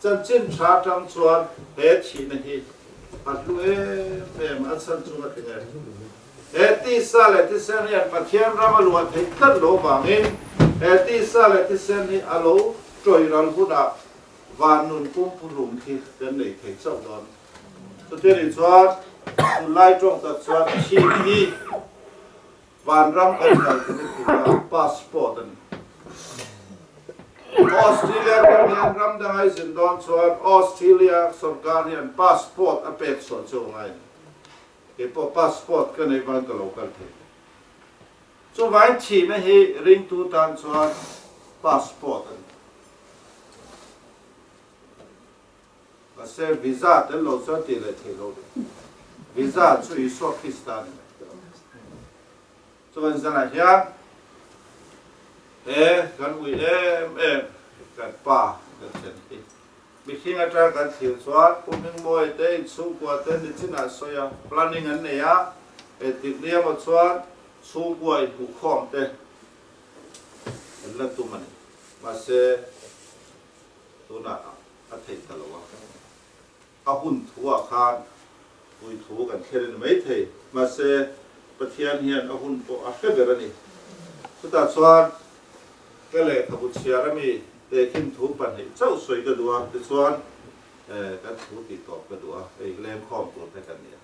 chanchin tha atang chuan he thihna hi a hlu em em a chhan chu ka ti nge. He tisa leh thisen hian Pathian ram a luah theih tlat lo vangin he tisa leh thisen hi a lo tawih ral hunah van nun pumpuhlum khi kan nei thei chauh dawn. Chuti nih chuan tunlai tawng tak chuan thihna hi Vanram kan kal tur i tura passport a ni. Australia ram hian ram dang ai zin dawn chuan Australia sorkar hian passport a pek chhuah chu a ngai a ni. Kei pawh passport ka neih vang ka lo kal thei. Chuvangin thihna hi ringtu tan chuan passport a ni. Mahse visa tel lo chuan tih leh theih loh ni. Visa chu Isua Krista a ni mai. Chuan zanah hian he kan ui em em kan pa kan thlen hi mihring atanga kan thlir chuan Pu Hmingmawia te inchhungkua te nichinah sawi a, planning an nei a, engtik ni emaw chuan chhungkua inhmuhkhawm te an la tum a ni. Mahse tunah a theih ta lo a. A hun thuah khan ui thu kan thlen a ni maithei, mahse Pathian hian a hun pawh a hre ber a ni. Chutah chuan ka lehkhabu chhiar ami tehkhin thu pahnih chauh sawi ka duh a, tichuan kan thu tih tawp ka duh a, hei lengkhawm tur te kan ni a.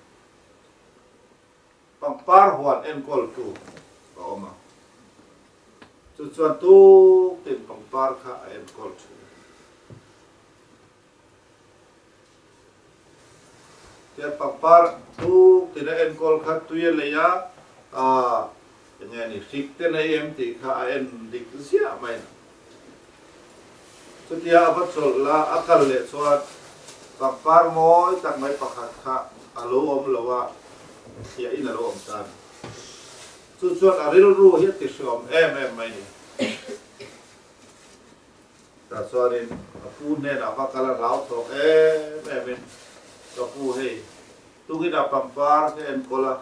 Pangpar huan enkawltu a awm a, chu chuan tuktin pangpar kha a enkawl thin. Tiang pangpar tuk tina enkawl kha tui a lei a, aah eng nge ni hrik te nei em tih kha a en dik ziah mai. Chutia a va chawlh la a kal leh chuan pangpar mawi tak mai pakhat kha a lo awm lo a, thliah in a lo awm ta a ni. Chu chuan a rilru hi a ti hreawm em em mai ni. Tah chuanin ka pu hnenah va kal a hlau thawk em em in, Ka pu hei, tukinah pangpar ka enkawl a,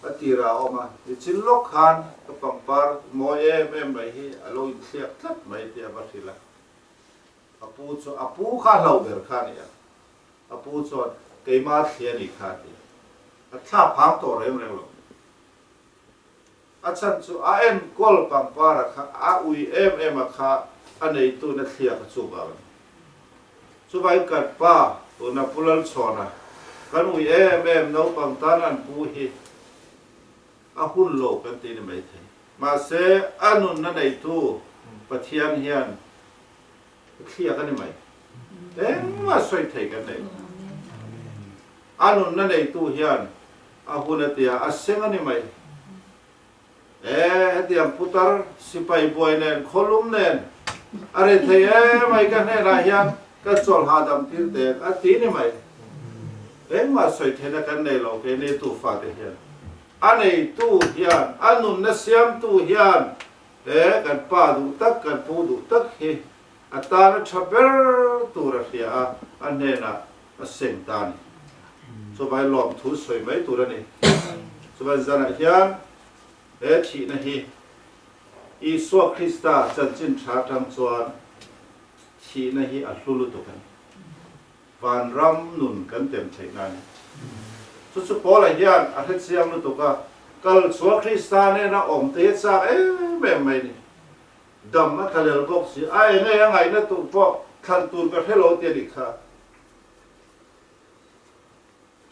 ka tirah a awm a, nichin lawk khan ka pangpar mawi em em mai hi a lo inthliak tlat mai tih a va hrilh a. Ka pu chu, a pu kha a hlauh ber kha a ni a, ka pu chuan keimah thli a nih kha a ti a, a thlak phang tawh reng reng lo. A chhan chu a enkawl pangpara kha a ui em em a kha a neitu na thliak a chuk ang. Chuvai kan pa tuna Pu Lalchhawna kan ui em em naupang tan an pu hi a hun lo kan ti ni maithei. Mahse a nunna neitu Pathian hian a thliak a ni mai. Engmah sawi thei kan nei lo. A nunna neitu hian a hun a tia a seng a ni mai. E, hetiang putar sipai buai nen khawlum nen a ri thei emai ka hnenah hian ka chawl hahdam tir teh a ti ni mai. Engmah sawi theihna kan nei lo keini tufa te hian. A neitu hian, a nunna siamtu hian he kan pa duh tak, kan pu duh tak hi a tan a tha ber tur a hria a, a hnenah a seng ta a ni. Chuvai lawmthu sawi mai tur a ni. Chuvai zanah hian he thihna hi Isua Krista chanchin tha atang chuan thihna hi a hlu lutuk a ni. Vanram nun kan tem theihna a ni. Chu chu Paula hian a hre chiang lutuk a, kal chhuah Krista nena awm te hi a chak em em mai a ni. Dam a tlalel bawk si, a eng nge a ngaihna tur pawh thlan tur ka hre lo ti a nih kha.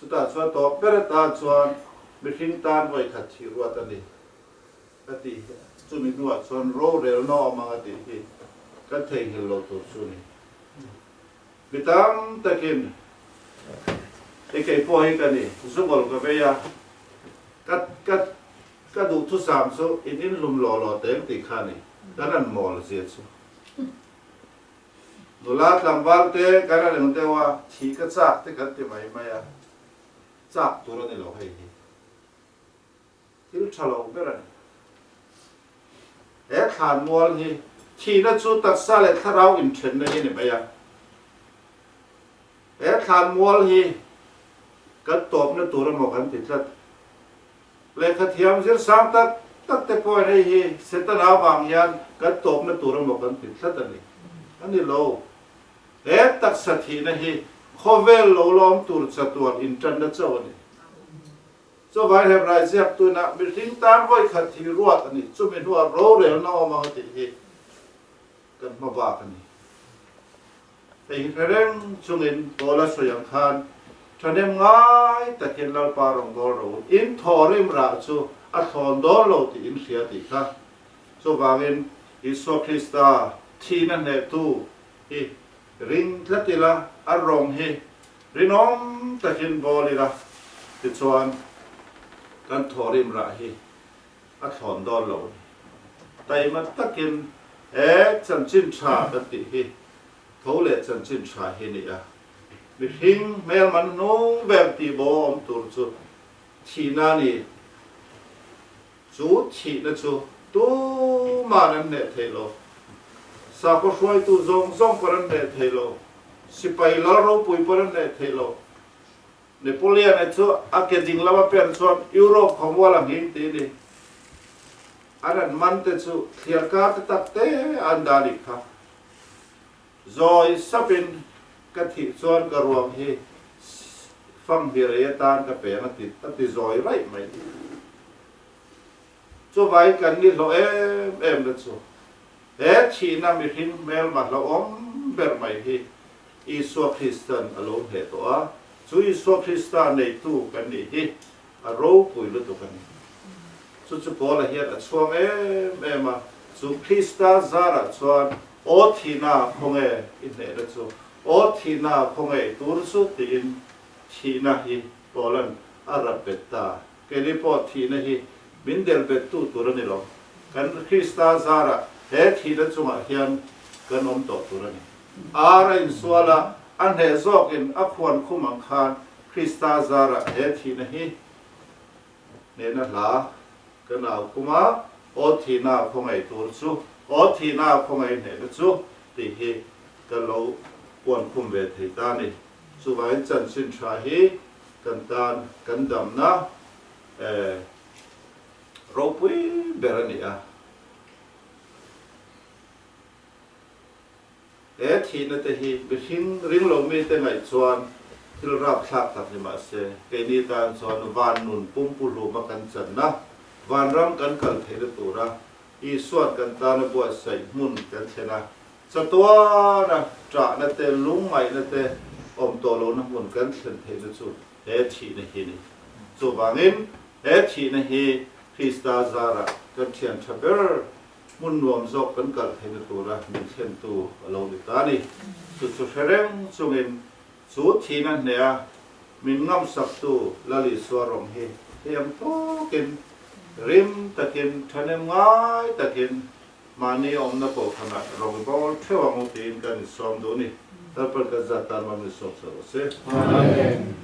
Chutah chuan tawp ber atan chuan mihring tan vawi khat thih ruat a ni ka tih hi, chumi hnuah chuan rorelna awm ang a tih hi kan theihnghilh loh tur chu a ni. Mi tam takin i kei pawh hi ka ni, zungawl ka vei a, ka ka ka duhthusam chu in inhlum lawh lawh teng tih kha a ni, kan an mawl zia chu. Nula tlangval te kan a reng deuh a, thih ka chak te kan ti mai mai a, chak tur a ni lo hei hi. Thil tha lo ber a ni. He thlanmual hi thihna chu taksa leh thlarau inthenna hi a ni mai a. He thlanmual hi kan tawpna tur emaw kan ti tlat. Lehkha thiam zir sang tak tak te pawhin hei hi Setana avang hian kan tawpna tur emaw kan ti tlat a ni. A ni lo. He taksa thihna hi khawvel lo lawm tur chatuan intanna chauh a ni. Chuvai Hebrai ziak tunah mihring tan vawi khat hi ruat a ni, chumi hnuah rorelna awm ang a tih hi kan hma bak a ni. Hei hi hre reng chungin Paula sawi ang khan thahnem ngai takin Lalpa rawngbâwl ro in thaw rim rah chu a thlawn dawn lo tih in hria tih kha. Chuvangin Isua Krista thihna hnehtu hi ring tlat ila a rawng hi Rinawm takin bawl ila, tichuan kan thawhrim rah hi a thlawn dawn lo a ni. Taima takin he chanchin tha kan tih hi tho leh chanchin tha hi ni a. Mihring hmelman hnung ber tih bo a awm tur chu thihna a ni. Chu thihna chu tuman an hneh thei lo. Sakhaw hruaitu zawng zawng pawh an hneh thei lo. Sipai lal ropui pawh an hneh thei lo. Napoleon-a chu a ke ding lama pen chuan Europe khawmual a nghing tih a ni. An an man te chu thliar kar te tak te an dah nih kha. Zawi sapin ka thih chuan ka ruang hi fanghmir ei atan ka peng a ti a ti zawi raih mai. Chuvai kan ni hlawh em em na chu he thihna mihring hmelma hlauhawm ber mai hi Isua Kristan a lo hneh tawh a, chu Isua Krista neitu kan nih hi a ropui lutuk a ni. Chu chu Paula hian a chhuang em em a, chu Krista zarah chuan Aw thihna khawnge i hnehna chu, aw thihna khawnge i tur chu tiin thihna hi Paula'n a rap bet ta. Keini pawh thihna hi min del bettu tur a ni lo. Kan Krista zarah he thihna chungah hian kan awm tawh tur a ni. Ar a insual a, a hneh zawkin a khuan khum ang khan Krista zarah he thihna hi hnehna hla kan au khum a, Aw thihna khawngaih tur chu, aw thihna khawngaih hnehna chu tih hi ka lo puan khum ve thei ta a ni. Chuvangin chanchin tha hi kan tan kan damna ropui ber a ni a. He thihna te hi mihring ring lo mite ngaih chuan thil rapthlak tak ni mah se, keini tan chuan van nun pumpuhluma kan channa, vanram kan kal theihna tura Isua'n kan tana buatsaih hmun kan thlen a, chatuana ṭahna te, lungngaihna te awm tawh lohna hmun kan thlen theihna chu he thihna hi a ni. Chuvangin, he thihna hi Krista zarah kan ṭhian ṭha ber Hmun nuam zawk kan kal theihna tura min thlentu a lo ni ta a ni. Chu chu hre reng chungin chu thihna hneha min ngamsaktu Lal Isua rawng hi thiam tawkin, rim takin, thahnem ngai takin mahni awmna kohhranah rawng bawl theuh ang u tiin kan insawm duh a ni. Lalpan kan zat tan mam insawm sa rawh se. Amen.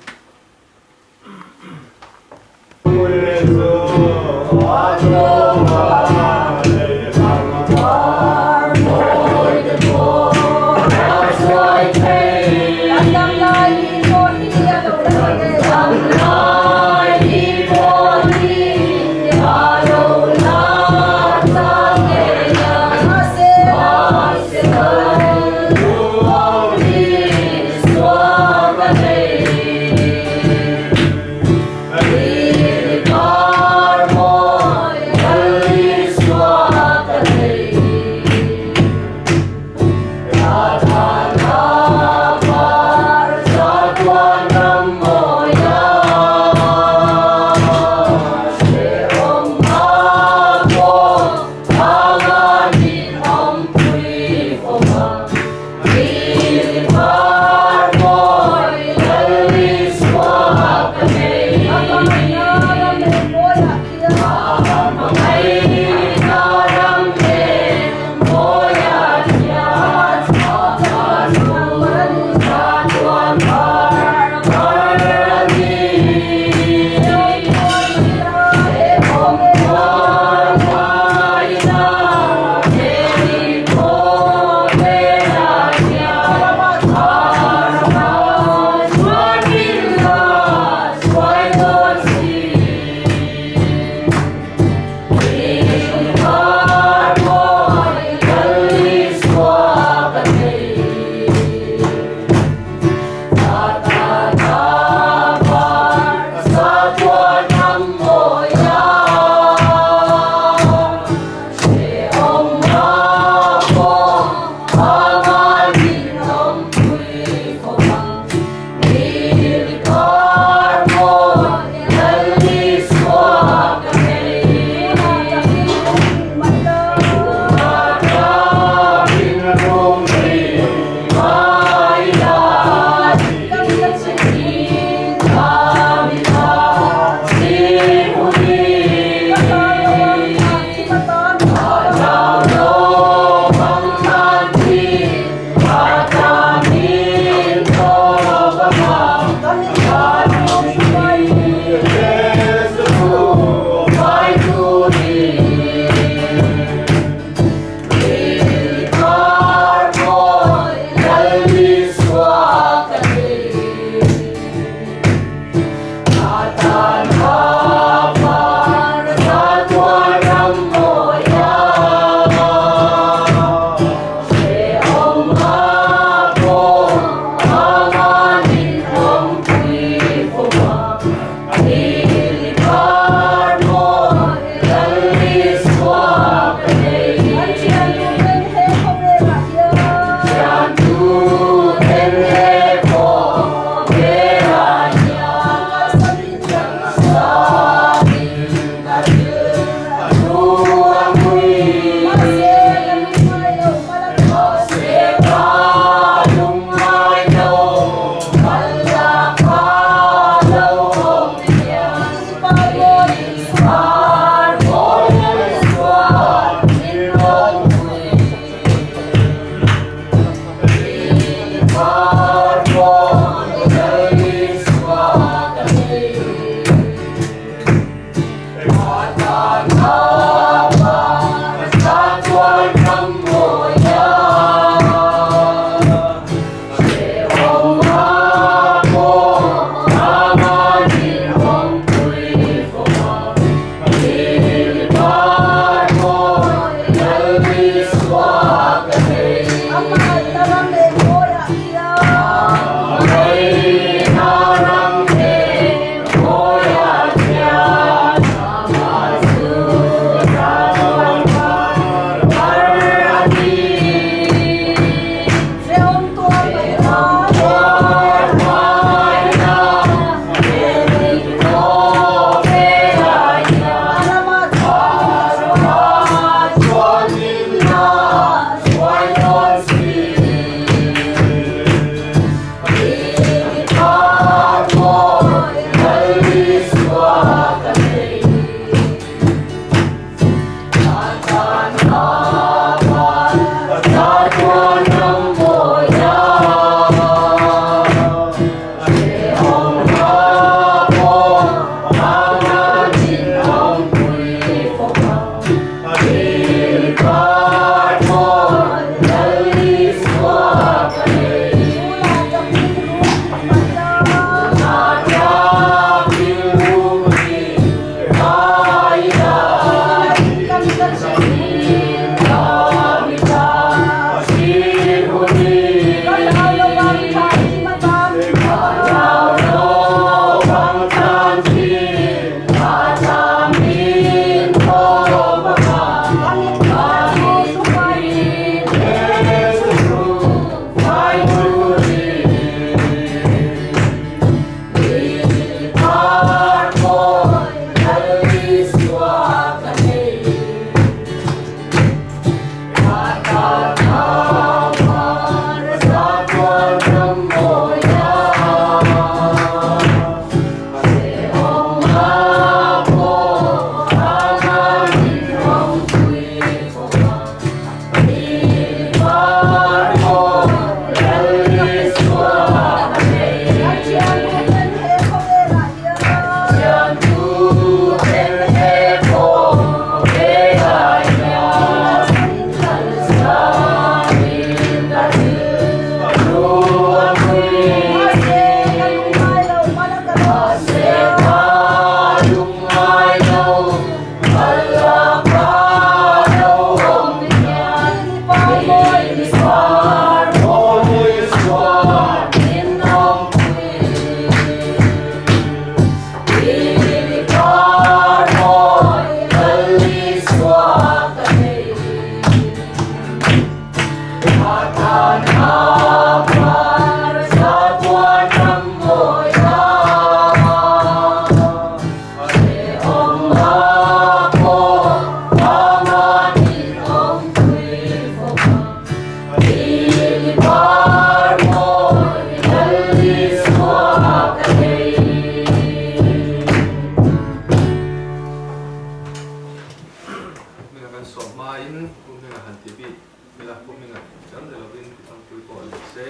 Hminga kan sawm hmain Pu Hminga han ti bik ila, Pu Hminga kher ni lovin Pu Thangpui pawh leh se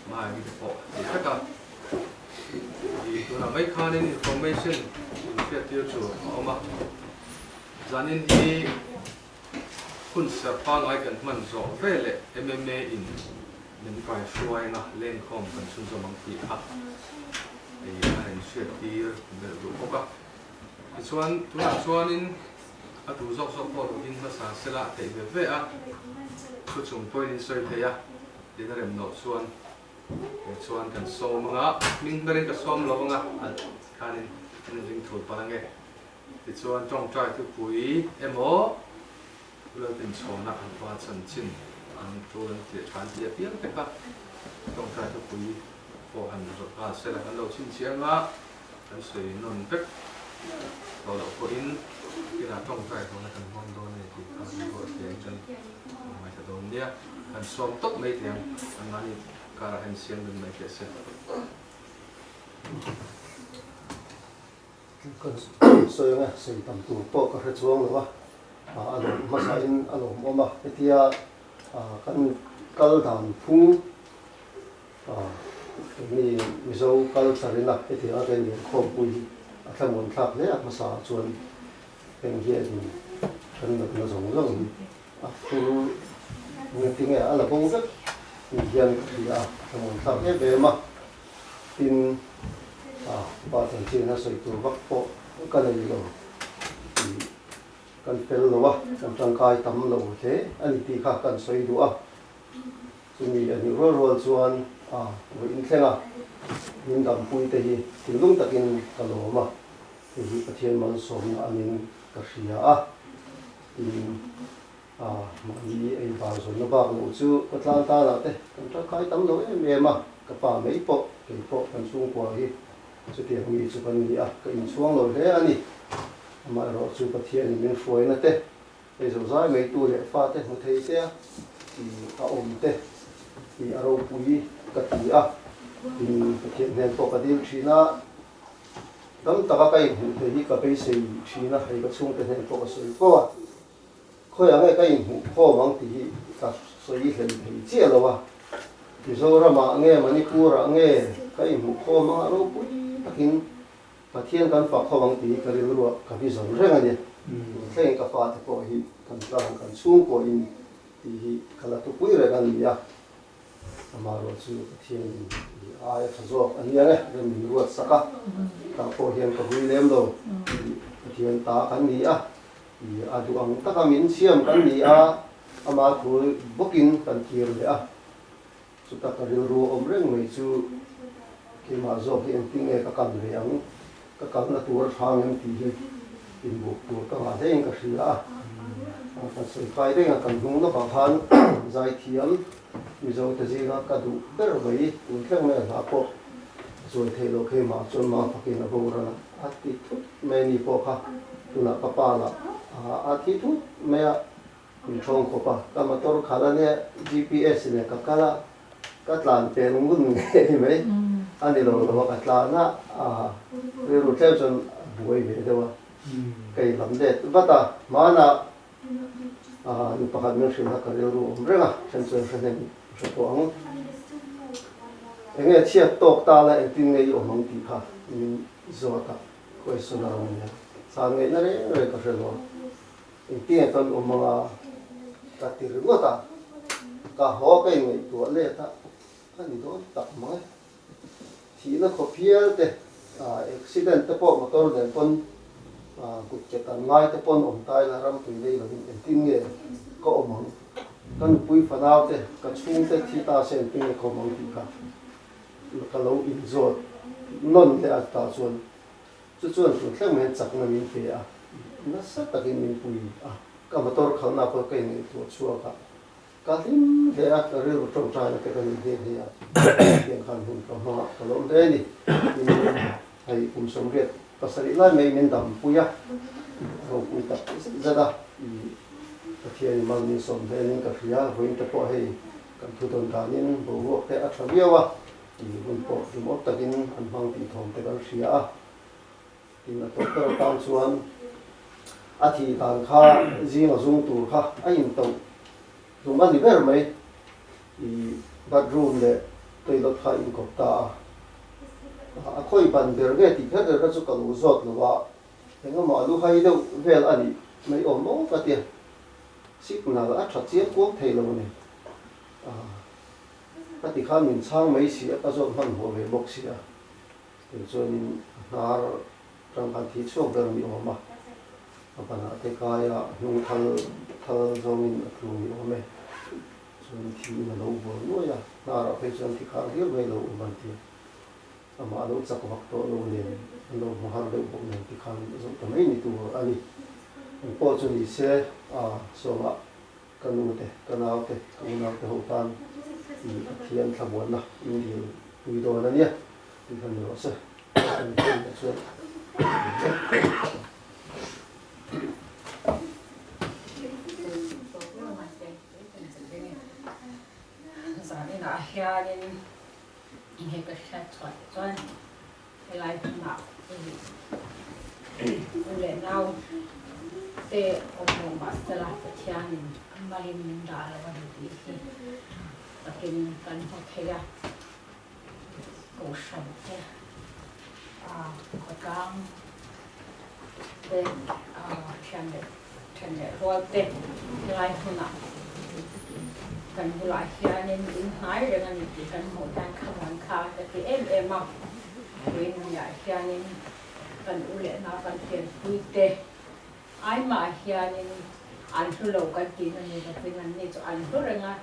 hmai te pawh a ti vek a. I tunah mai khanin information inhriat tir chu a awm a, zanin hi hun serh pangngai kan hman zawh veleh MMA in min kaihruaina lengkhawm kan chhunzawm ang tih kha i a en. hriattir belh duh bawk a. Tichuan, tunah chuanin a duh zawk zawk pawh lo ding hmasa sela a theih ve ve a, thu chung pawhin in sawi thei a, tin a rem loh chuan kei chuan kan sawm anga, hming berin ka sawm lo anga, khanin an inring thul palh ange. Tichuan tawngtai thupui emaw Laltin chhawna an pa chanchin an tul an tih tha an ti apiang te kha tawngtai thupui pawh han zawt nghal sela kan lo chhinchhiah anga kan sawi nawn vek tawh loh pawhin kinah tawngtai hlawhna kan hmang dawn a ni tih kha kan ruah thiam chuan kan ngaithla dawn nia. Kan sawm tawp mai teh ang anmahni karah hian siam dun mai teh se. Kan sawi ang e, sawi tam tur pawh ka hre chuang lo a, a lawm hmasain a lawmawm a, hetia kan kal dan phung keini Mizo culture ina hetianga kan inkhawmpui hi a thlamuan thlak hle a, hmasa ah chuan heng hianin kan natna zawng zawng hi a phur engtinge a la bo vek ni hian ka hria a, a thlamuan thlak em em a. Tin, pa chanchin a sawi tur vak pawh ka nei lo tih kan fel lo a, kan tangkai tam lo hle a ni tih kha kan sawi duh a. Chumi a nih rual rual chuan vawi inthleng a, min dampui te hi thinlung takin ka lawm a, hei hi Pathian malsawmna anin ka hria a, tin, Mahni ei bar zawnna bak loh chu ka tlang tanah te kan tangkai tam lo em em a, ka pa mai pawh kei pawh kan chhungkua hi chutiang mi chu kan ni a, ka inchhuang lo hle a ni. Amaherawh chu Pathianin min hruaina te, hei zozai mai tu leh fate hmu thei te a a awm te hi a ropui ka ti a, tin Pathian hnen pawh ka dil thin a, dam taka ka inhmuh thei hi ka beisei thin a, hei ka chhungte hnen pawh ka sawi fo a. Khawiah nge ka inhmuh khawm ang tih hi ka sawi hlei thei chiah lo a, Mizoramah nge Manipurah nge ka inhmuh khawm ang a ropui takin Pathian kan fak khawm ang tih hi ka rilruah ka vision reng a ni. Thlengin ka fate pawh hi kan tlang kan chhungkaw in tih hi ka la tupui reng a ni a, amaherawh chu Pathianin i ai a tha zawk a nia nge rem min ruat sak a, tah pawh hian ka hui lem lo tih Pathian ta kan ni a. I a duh ang taka min siam kan ni a, ama thu bawkin kan kir leh a. Chuta ka rilru a awm reng mai chu keimah zawk hi engtin nge ka kal ve ang, ka kalna tur a hrang em tih hi inbuk tur ka ngah hlein ka hria a. Kan sawi kai reng a, kan hnung lawkah khan zaithiam Mizote zinga ka duh ber mai tun thleng mai a hla pawh zuai theih loh keimah chuan ma fakin a boral a. A ti thut mai a ni pawh kha tunah ka pa lah a thi thut mai a, min thawng khawp a, ka motor khalh a nia GPS nen ka kal a, ka tlan pel ngun ngei mai a ni lo lo a, ka tlan a, rilru tlem chuan a buai ve deuh a, ka inlam let vat a, hmanah nu pakhat min hrilh a ka rilru awm reng a, then chuan hre hnem hre tawh ang. Enge chhiat tawk ta la engtin nge i awm ang tih kha min zawt a, question a rawn nia. Chhan ngaihna reng reng ka hre lo a, engtin nge kan awm anga ka ti ringawt a, ka haw ka inngaihtuah let a, a ni dawn tak mang e. Thihna khawp hial te, accident te pawh motor nen pawn kut ke tan ngai te pawn awm ta ila rampui lei lovin engtin nge ka awm ang, ka nupui fanau te, ka chhungte thi ta se engtin nge ka awm ang tih kha ka lo inzawt nawn leh a tah chuan chu chuan tun thleng mai hian chakna min pe a, nasa takin min pui a, ka motor khalhna pawh ka inngaihtuah chhuak a. Ka hlim hle a, ka rilru tawngtaina te ka nei nghe nghe a, hetiang khan hun ka hmangah ka lawm hle a ni. Tin, hei kum 87 lai mai min dampui a, ropui tak zet zet a, i Pathianin mal min sawm hmelin ka hria, vawiin te pawh hei kan thu dawn danin boruak te a tha viau a, i hun pawh hlimawm takin an hmang tih thawm te kan hria a. Tin, a tawp ber atan chuan a thih dan kha zing a zung tur kha a intoh hlum a ni ber mai. I bathroom leh toilet kha a inkawp ta a. A khawi ban ber nge tih kher kher kha chu ka lo zawt lo a, engemaw a lu hai deuh vel a nih mai awm maw ka tia. Signal a tha chiang kuang thei lo a ni. Ka ti khan min chhang mai si a, ka zawt hmanhmawh ve bawk si a. Tiang chuanin a hnar tang khan thi chhuak ber ni awm a, a banah te kaia hnung thal thal zawngin a tlu ni awm e. Chuan thiin a lo bual nuai a, hnarah phei chuan thi khar hlir mai lo awm an ti a. Amah a lo chak vak tawh lo nen, an lo hmu har deuh bawk nen tikhan a zawh ta mai ni tur a ni. Eng pawh chu ni se, a sawmah ka nu te, ka nau te, ka unau te ho tan i Pathian thlamuanna in dil pui dawn a nia tih kha ni rawh se. Kan hmuhna chuan Zaninah hianin Enge ka hriat chhuah teh chuan helai hmunah u leh nau te awm lo mah sela Pathianin a malin min dah lo a ni tih hi takin kan hmu thei a, Kohhran te, khawtlang te, thian leh Then leh rual te helai hmunah kan bulah hianin in hnai reng a ni tih kan hmuh hian khamuan kha ka ti em em a, Puinuiah hianin kan u leh nau kan pianpui te aimah hianin an hlu lo kan tihna ni lovin an ni chu an hlu reng a,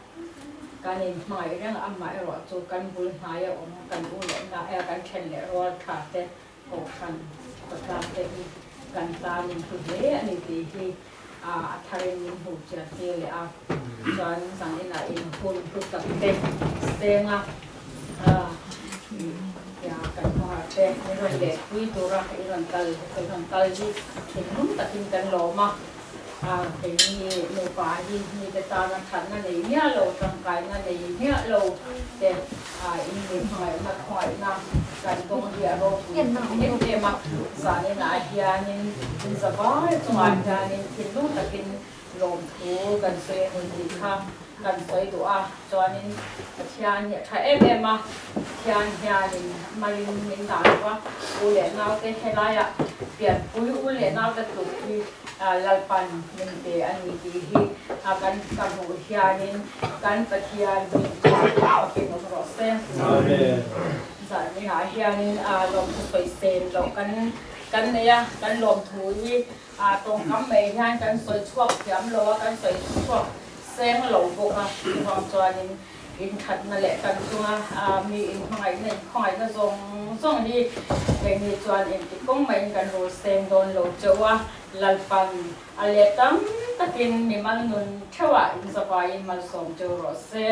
kan inhmangaih reng a, amaherawh chu kan bul hnaia awm kan u leh nau kan then leh rual tha te Kohhran khawtlang te hi kan tan in hlu hle a ni tih hi a tharin min hmuh chian tir leh a, chuan zan inah in hun hlu tak te senga ya kan hmangah te min rawn leh pui tura i rawn kal i rawn kal hi thinlung takin kan lawm a, keini nupa hi mite tana thatna nei miah lo, tangkaina nei miah lo te in min hmangaihna khawngaihna kan dawng hi a ropui em em a, zaninah hianin in zavai chungah hianin thinlung takin lawmthu kan sawi a ni tih kha kan sawi duh a, chuanin Pathian hi a tha em em a, Pathian hianin malin min dah lo va, u leh naute helaiah pianpui u leh naute tluk hi Lalpan min pe a ni tih hi kan ka hmuh hianin kan Pathian min fakin awm rawh se. Zaninah hianin lawmthu sawisel loh kan kan nei a, kan lawmthu hi tawngkam mai hian kan sawi chhuak thiam lo a, kan sawi chhuak seng lo bawk a, chuvang chuanin inthatna leh kan chunga mi inhmangaihna inkhawngaihna zawng zawng hi keini chuan engti kawng mahin kan rul seng dawn lo cheu a, Lalpan a let tam takin mimal nun theuhah inzavaiin malsawm cheu rawh se.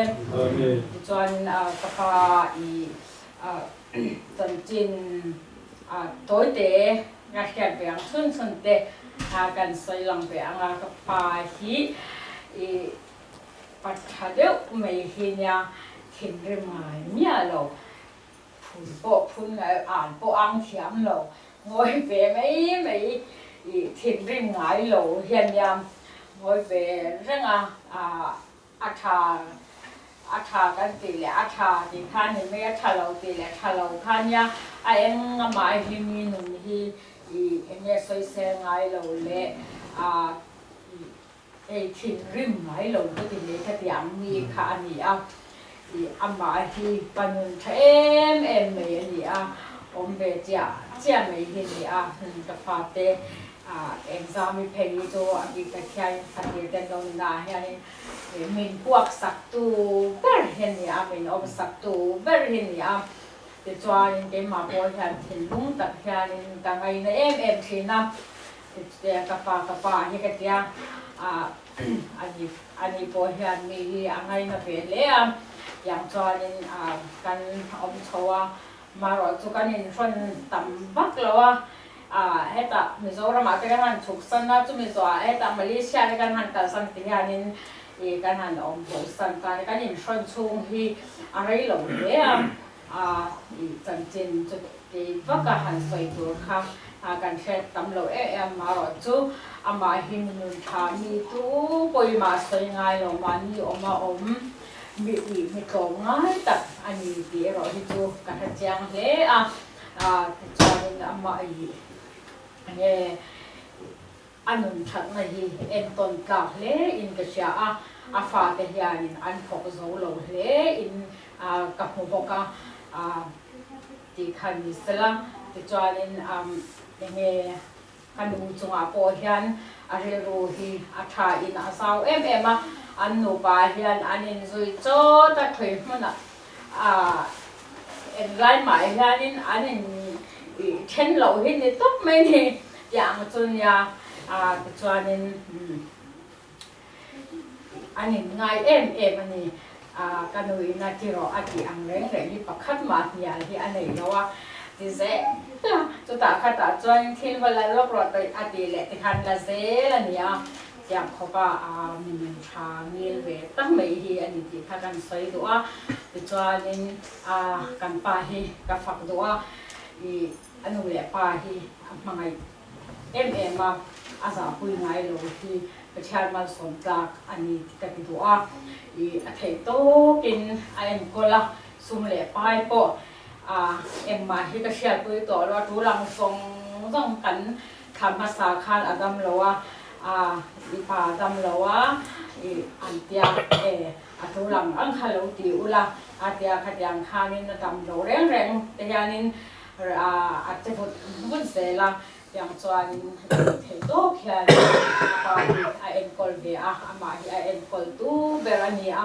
Tichuan ka pa i chanchin tawite ka hriat ve ang chhun chhun te kan sawi lang ve ang a, ka pa hi i pa tha deuh mai hi nia thinrim ngai miah lo, phun pawh phun ngai an pawh ang thiam lo, ngawi ve mai mai i thinrim ngai lo hian nia ngawi ve reng a, A tha, a tha kan tih leh a tha tih kha ni mai, a tha lo tih leh tha lo kha nia, a eng amah hi mi nun hi i eng nge sawisel ngai lo leh a ei thinrim ngai lo ka ti mai kha tih ang mi kha a ni a, i amah hi pa nun tha em em mai a ni a, awm ve chiah chiah mai hi a ni a, ka fate Exam i phei hi chu a bik tak hian fatir te an lo ni naah hianin min puak sak tu ber hi a ni a, min awm sak tu ber hi a ni a. Tichuanin keimah pawh hian thinlung tak hianin ka ngaina em em thin a, ka pa ka pa hi ka tia ani pawh hian mi hi a ngaina ve hle a, tiang chuanin kan awm chho a. Marawh chu kan inhrawn tam vak lo a, hetah Mizoramah te kan han chhuk san a, chumi zawhah hetah Malaysia te kan han kalsan ti hianin ih kan han awm bo san ta a ni. Kan inhrawn chhung hi a rei lo hle a, ih chanchin chu ti vak a han sawi tur kha kan hriat tam lo em em a, marawh chu amah hi mi nun tha mi tu pawimah sawi ngai lo, mahni awm a awm. Mi ih mi tlawm ngai tak a ni tih erawh hi chu ka hre chiang hle a, tichuanin amah ih nge a nun thatna hi entawn tlak hle in ka hria a, a fate hianin an thawk zo lo hle in ka hmu bawk a. Tih kha ni sela, tichuanin enge ka nu chungah pawh hian a rilru hi a tha in a zau em em a, an nupa hian an inzui chawt a, khawi hmunah englai mah hianin an in then loh hi ni tawp mai ni tih ang chu nia, tichuanin An in ngai em em a ni. Ka nu in a ti rawh a tih ang reng reng hi pakhat mah hnial hi a nei lo a ti zel a, chutah khatah chuan thil va la lawk rawh tawih a tih leh tikhan la zel a ni a, tiang khawpa min tha ngil ve tak mai hi a ni tih kha kan sawi duh a, tichuanin kan pa hi ka fak duh a, ih a nu leh pa hi a hmangaih em em a, a zahpui ngai lo hi Pathian malsawm tlak a ni tih ka ti duh a, ih a theih tawkin a enkawl a, sum leh pai pawh ah engmah hi ka hriatpui tawh lo a, tul ang zawng zawng kan thla hmasa khan a dam lo a, ah i pa a dam lo a, ih an tia e a tul ang ang kha lo ti ula a tia khatiang khanin a dam lo reng reng te hianin a che vut vut zel a, tiang chuanin heti theih tawk hian a pa hi a enkawl ve a, amah hi a enkawl tu ber a ni a,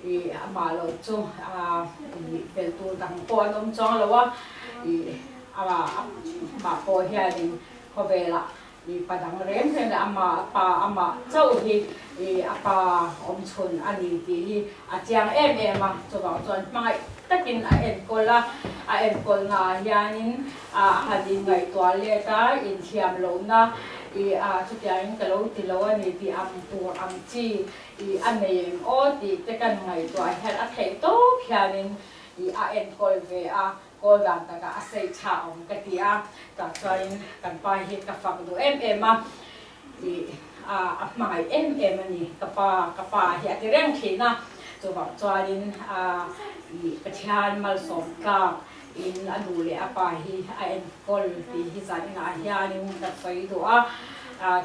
ih amah loh chu ih belh tur dang pawh an awm chuang lo a, ih amah pawh hianin khawvelah ih pa dang reng reng leh amah pa amah chauh hi ih a pa awm chhun a ni tih hi a chiang em em a, chuvang chuan hmangaih takin a enkawl a, a enkawlnaah hianin a han inngaihtuah let a, inthiam lohna ih a chutiangin ka lo ti lo a ni tih ang tur ang chi ih a nei em aw tih te kan ngaihtuah hian a theih tawp hianin ih a enkawl ve a, kawl dan takah a sei tha awm ka ti a, tah chuanin kan pa hi ka fak duh em em a, ih a a hmangaih em em a ni, ka pa ka pa hi a ti reng thin a, chuvang chuanin a ih Pathian malsawm tlak in a nu leh a pa hi a enkawl tih hi zan inah hianin ka sawi duh a,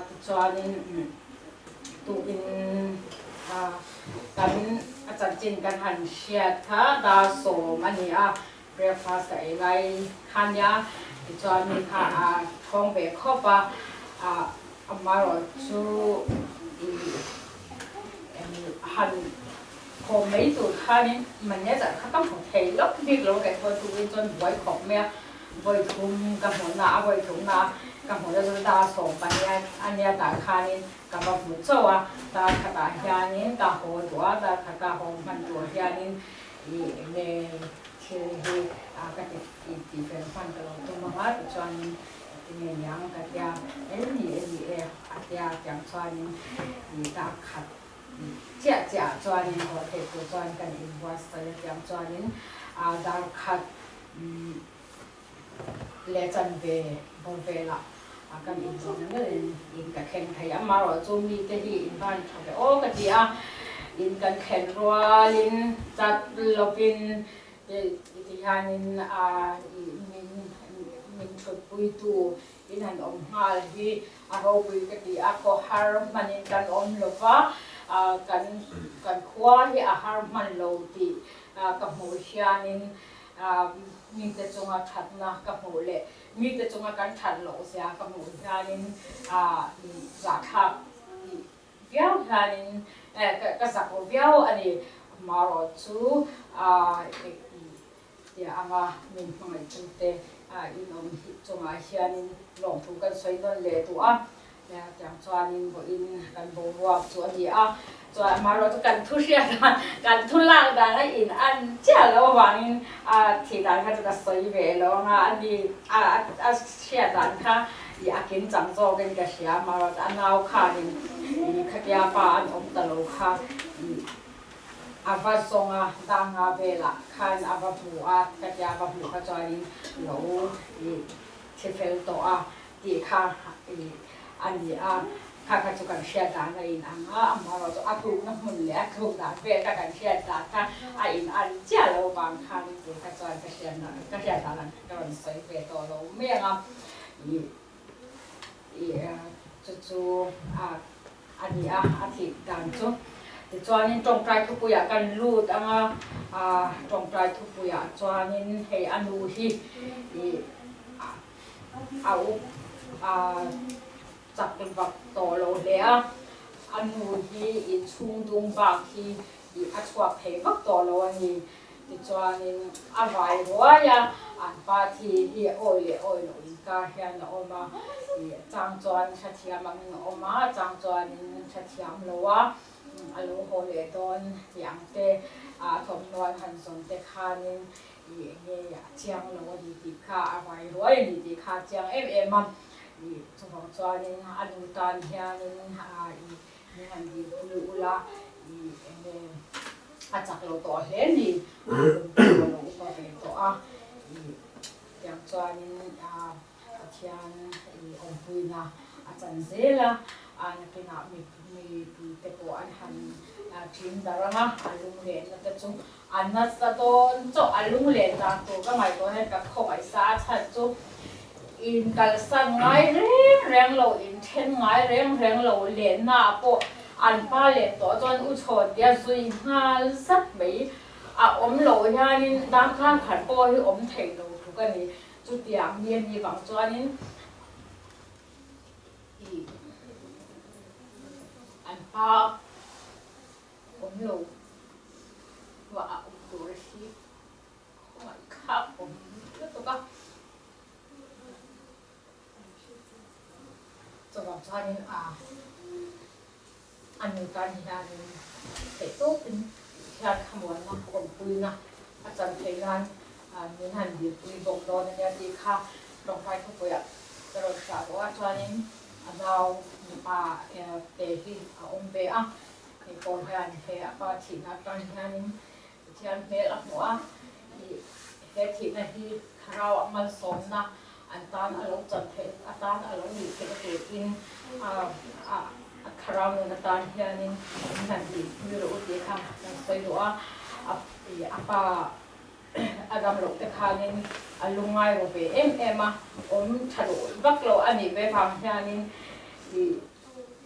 tichuanin tukin kan a chanchin kan han hriat kha dar sawm a ni a, breakfast ka ei lai kha nia, tichuan mi kha a thawng ve khawp a, amaherawh chu ih han Khawm mai tur khanin manager kha ka hmu thei lawk bik lo kei pawh tuin chuan buai khawp mai a, vawi thum ka hmuh na a, vawi thum na ka hmuh na chu dar sawm pahnih a nia tah khanin ka va hmu chauh a, dar khatah hianin ka haw duh a, dar khata haw hman tur hianin ih enge thil hi ka ti tih fel hman ka lo tum ang a tichuanin tinge niang ka tia, e ni e ni e a tia tiang chuanin ih dar khat Chiah chiah chuanin haw theih tur chuan kan inbuatsaih a tiang chuanin dar khat leh chanve bawr velah kan inzawm ngelin in ka thleng thei a, amaherawhchu mite hi in van tha ve aw ka ti a, in kan thlen rualin chat lovin ti hianin min thutpuitu In han awm nghal hi a ropui ka ti a, khaw har hmanin kan awm lo va, kan kan khua hi a har hman lo tih ka hmuh hianin mite chunga thatna ka hmuh leh mite chunga kan that loh zia ka hmuh hianin zahthlak tih viau hianin ka zak ru viau a ni. Amaherawhchu Tia anga min hmangaihtute in awm hi chungah hianin lawmthu kan sawi nawn leh duh a, tiang chuanin vawiin kan boruak chu a ni a, chuan amaherawhchu kan thu hriat dan, kan thu lak dan a in an chiah loh avangin a thih dan kha chu ka sawi ve lo anga a ni a a hriat dan kha ih a kim chang zawkin ka hria, amaherawhchu a nau khanin ih khatia pa an awm ta lo kha ih A va zawng a, danga velah khan a va hmu a, ka tia a va hmuh kha chuanin lo ih thi fel tawh a tih kha ih a ni a, kha kha chu kan hriat dan a in ang a, amaherawhchu a tlukna hmun leh a tluk dan vel kha kan hriat dan kha a in an chiah lo vang khanin tih kha chuan ka hriat dan ka hriat dan ang kha ka rawn sawi ve tawh lo mai ang a, ih ih chu chu a. A ni a, a thih dan chu. Tichuanin tawngtai thupuiah kan lut ang a, tawngtai thupuiah chuanin hei a nu hi ih a up chak vak tawh lo hle a, a nu hi inchhung dung bak hi ih a chhuak thei vak tawh lo a ni. Tichuanin a vai ruai a, an pa thi hi awi leh awi loh inkar hian a awm a, ih chang chuan hrethiam angin a awm a, chang chuanin hrethiam lo a, a lo haw leh dawn tih ang te, a thawmhnaw an han zawn te khanin ih eng nge a chiang lo a ni tih kha a vai ruai a ni tih kha a chiang em em a, ih chuvang chuanin a nu tan hianin ih min han dilpui ula ih eng nge. A chak lo tawh hle ni, a kum pawh a lo upa ve tawh a, ih tiang chuanin Pathian ih awmpuina a chan zel a, a nakinah mipui te pawh an han ṭin dar ang a, a lunglehna te chu a nasa dawn chauh, a lungleh dan tur ka ngaihtuah hian ka khawngaih sa a chhan chu inkalsan ngai reng reng lo, inthen ngai reng reng lo lehna ah pawh An pa leh tawh chuan u chhawntia zui nghal zat mai a awm loh hianin darkar khat pawh hi awm theih lo tluk a ni. Chutiang mi a nih vang chuanin ih an pa awm lo vah a awm tur hi khawngaih khak awm lutuk a. Chuvang chuanin a a nu tan hianin theih tawpin thian thlamuanna awmpuina a chan theih nan min han dilpui bawk dawn a nia tih kha tawngtai thupuiah ka rawn hriat duh a. Chuanin a nau mipa te hi a awm ve a, hei pawh hian he a pa thihna atang hianin Pathian hmel a hmuh a, ih he thihna hi thlarauah malsawmna an tan a lo chan theih atan a lo nih theih turin a a thlarau nun atan hianin min han tih pui rawh u tih kha kan sawi duh a, a ih a pa a dam loh te khanin a lungngai ru ve em em a, awm tha duh vak lo a nih ve vang hianin ih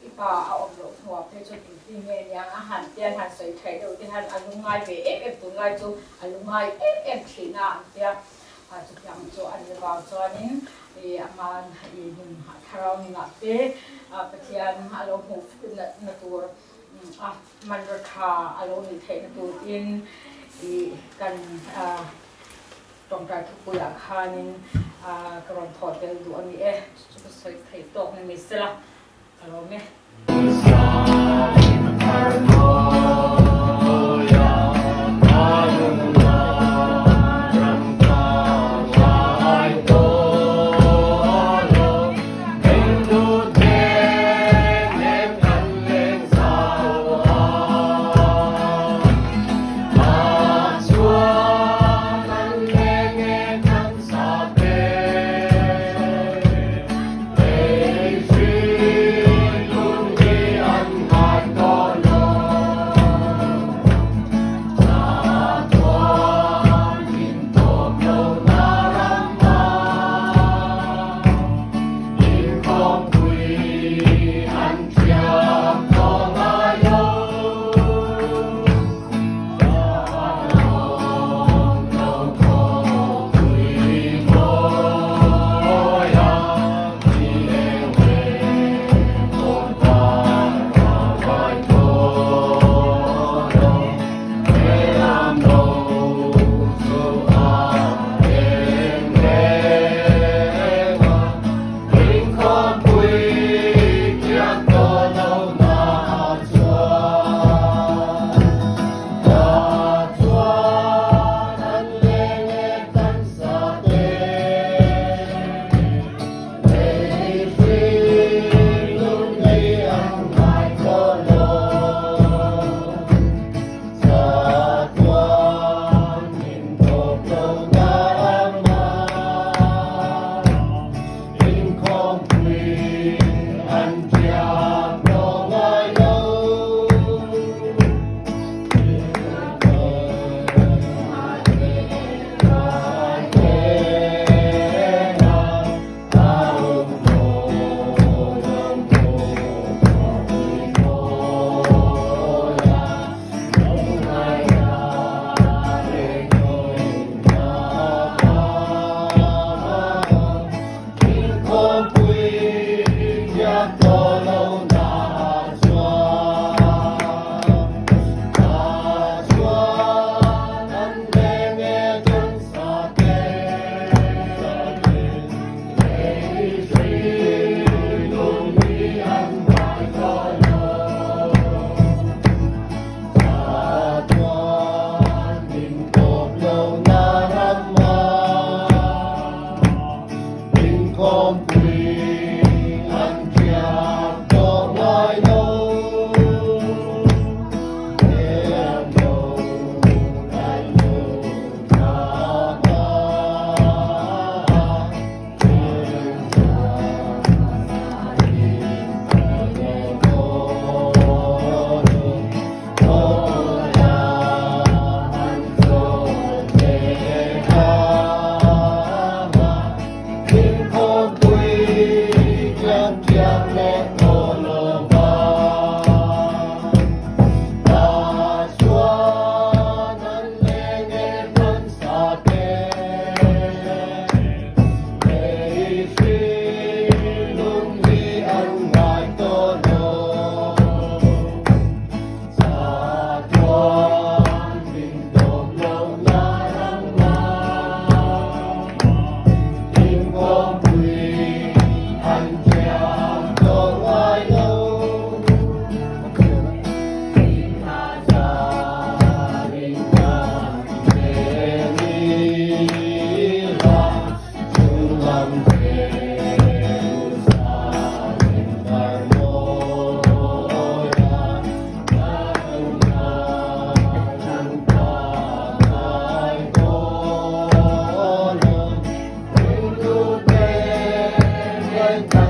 I pa a awm loh hnuah phei chuan engtin nge niang a han tia han sawi theih deuh te hian a lungngai ve em em tunlai chu a lungngai em em thin a an tia chutiang chu a ni vang chuanin i aman i nun thlarau nunah te Pathian a lo hmuh na tur a hmanraw tha a lo nih theihna turin i kan Tawngtai thupuiah khanin ka rawn thawh tel duh a ni e, chu ka sawi theih tawk ni mai sela ka lawm e. Ngai.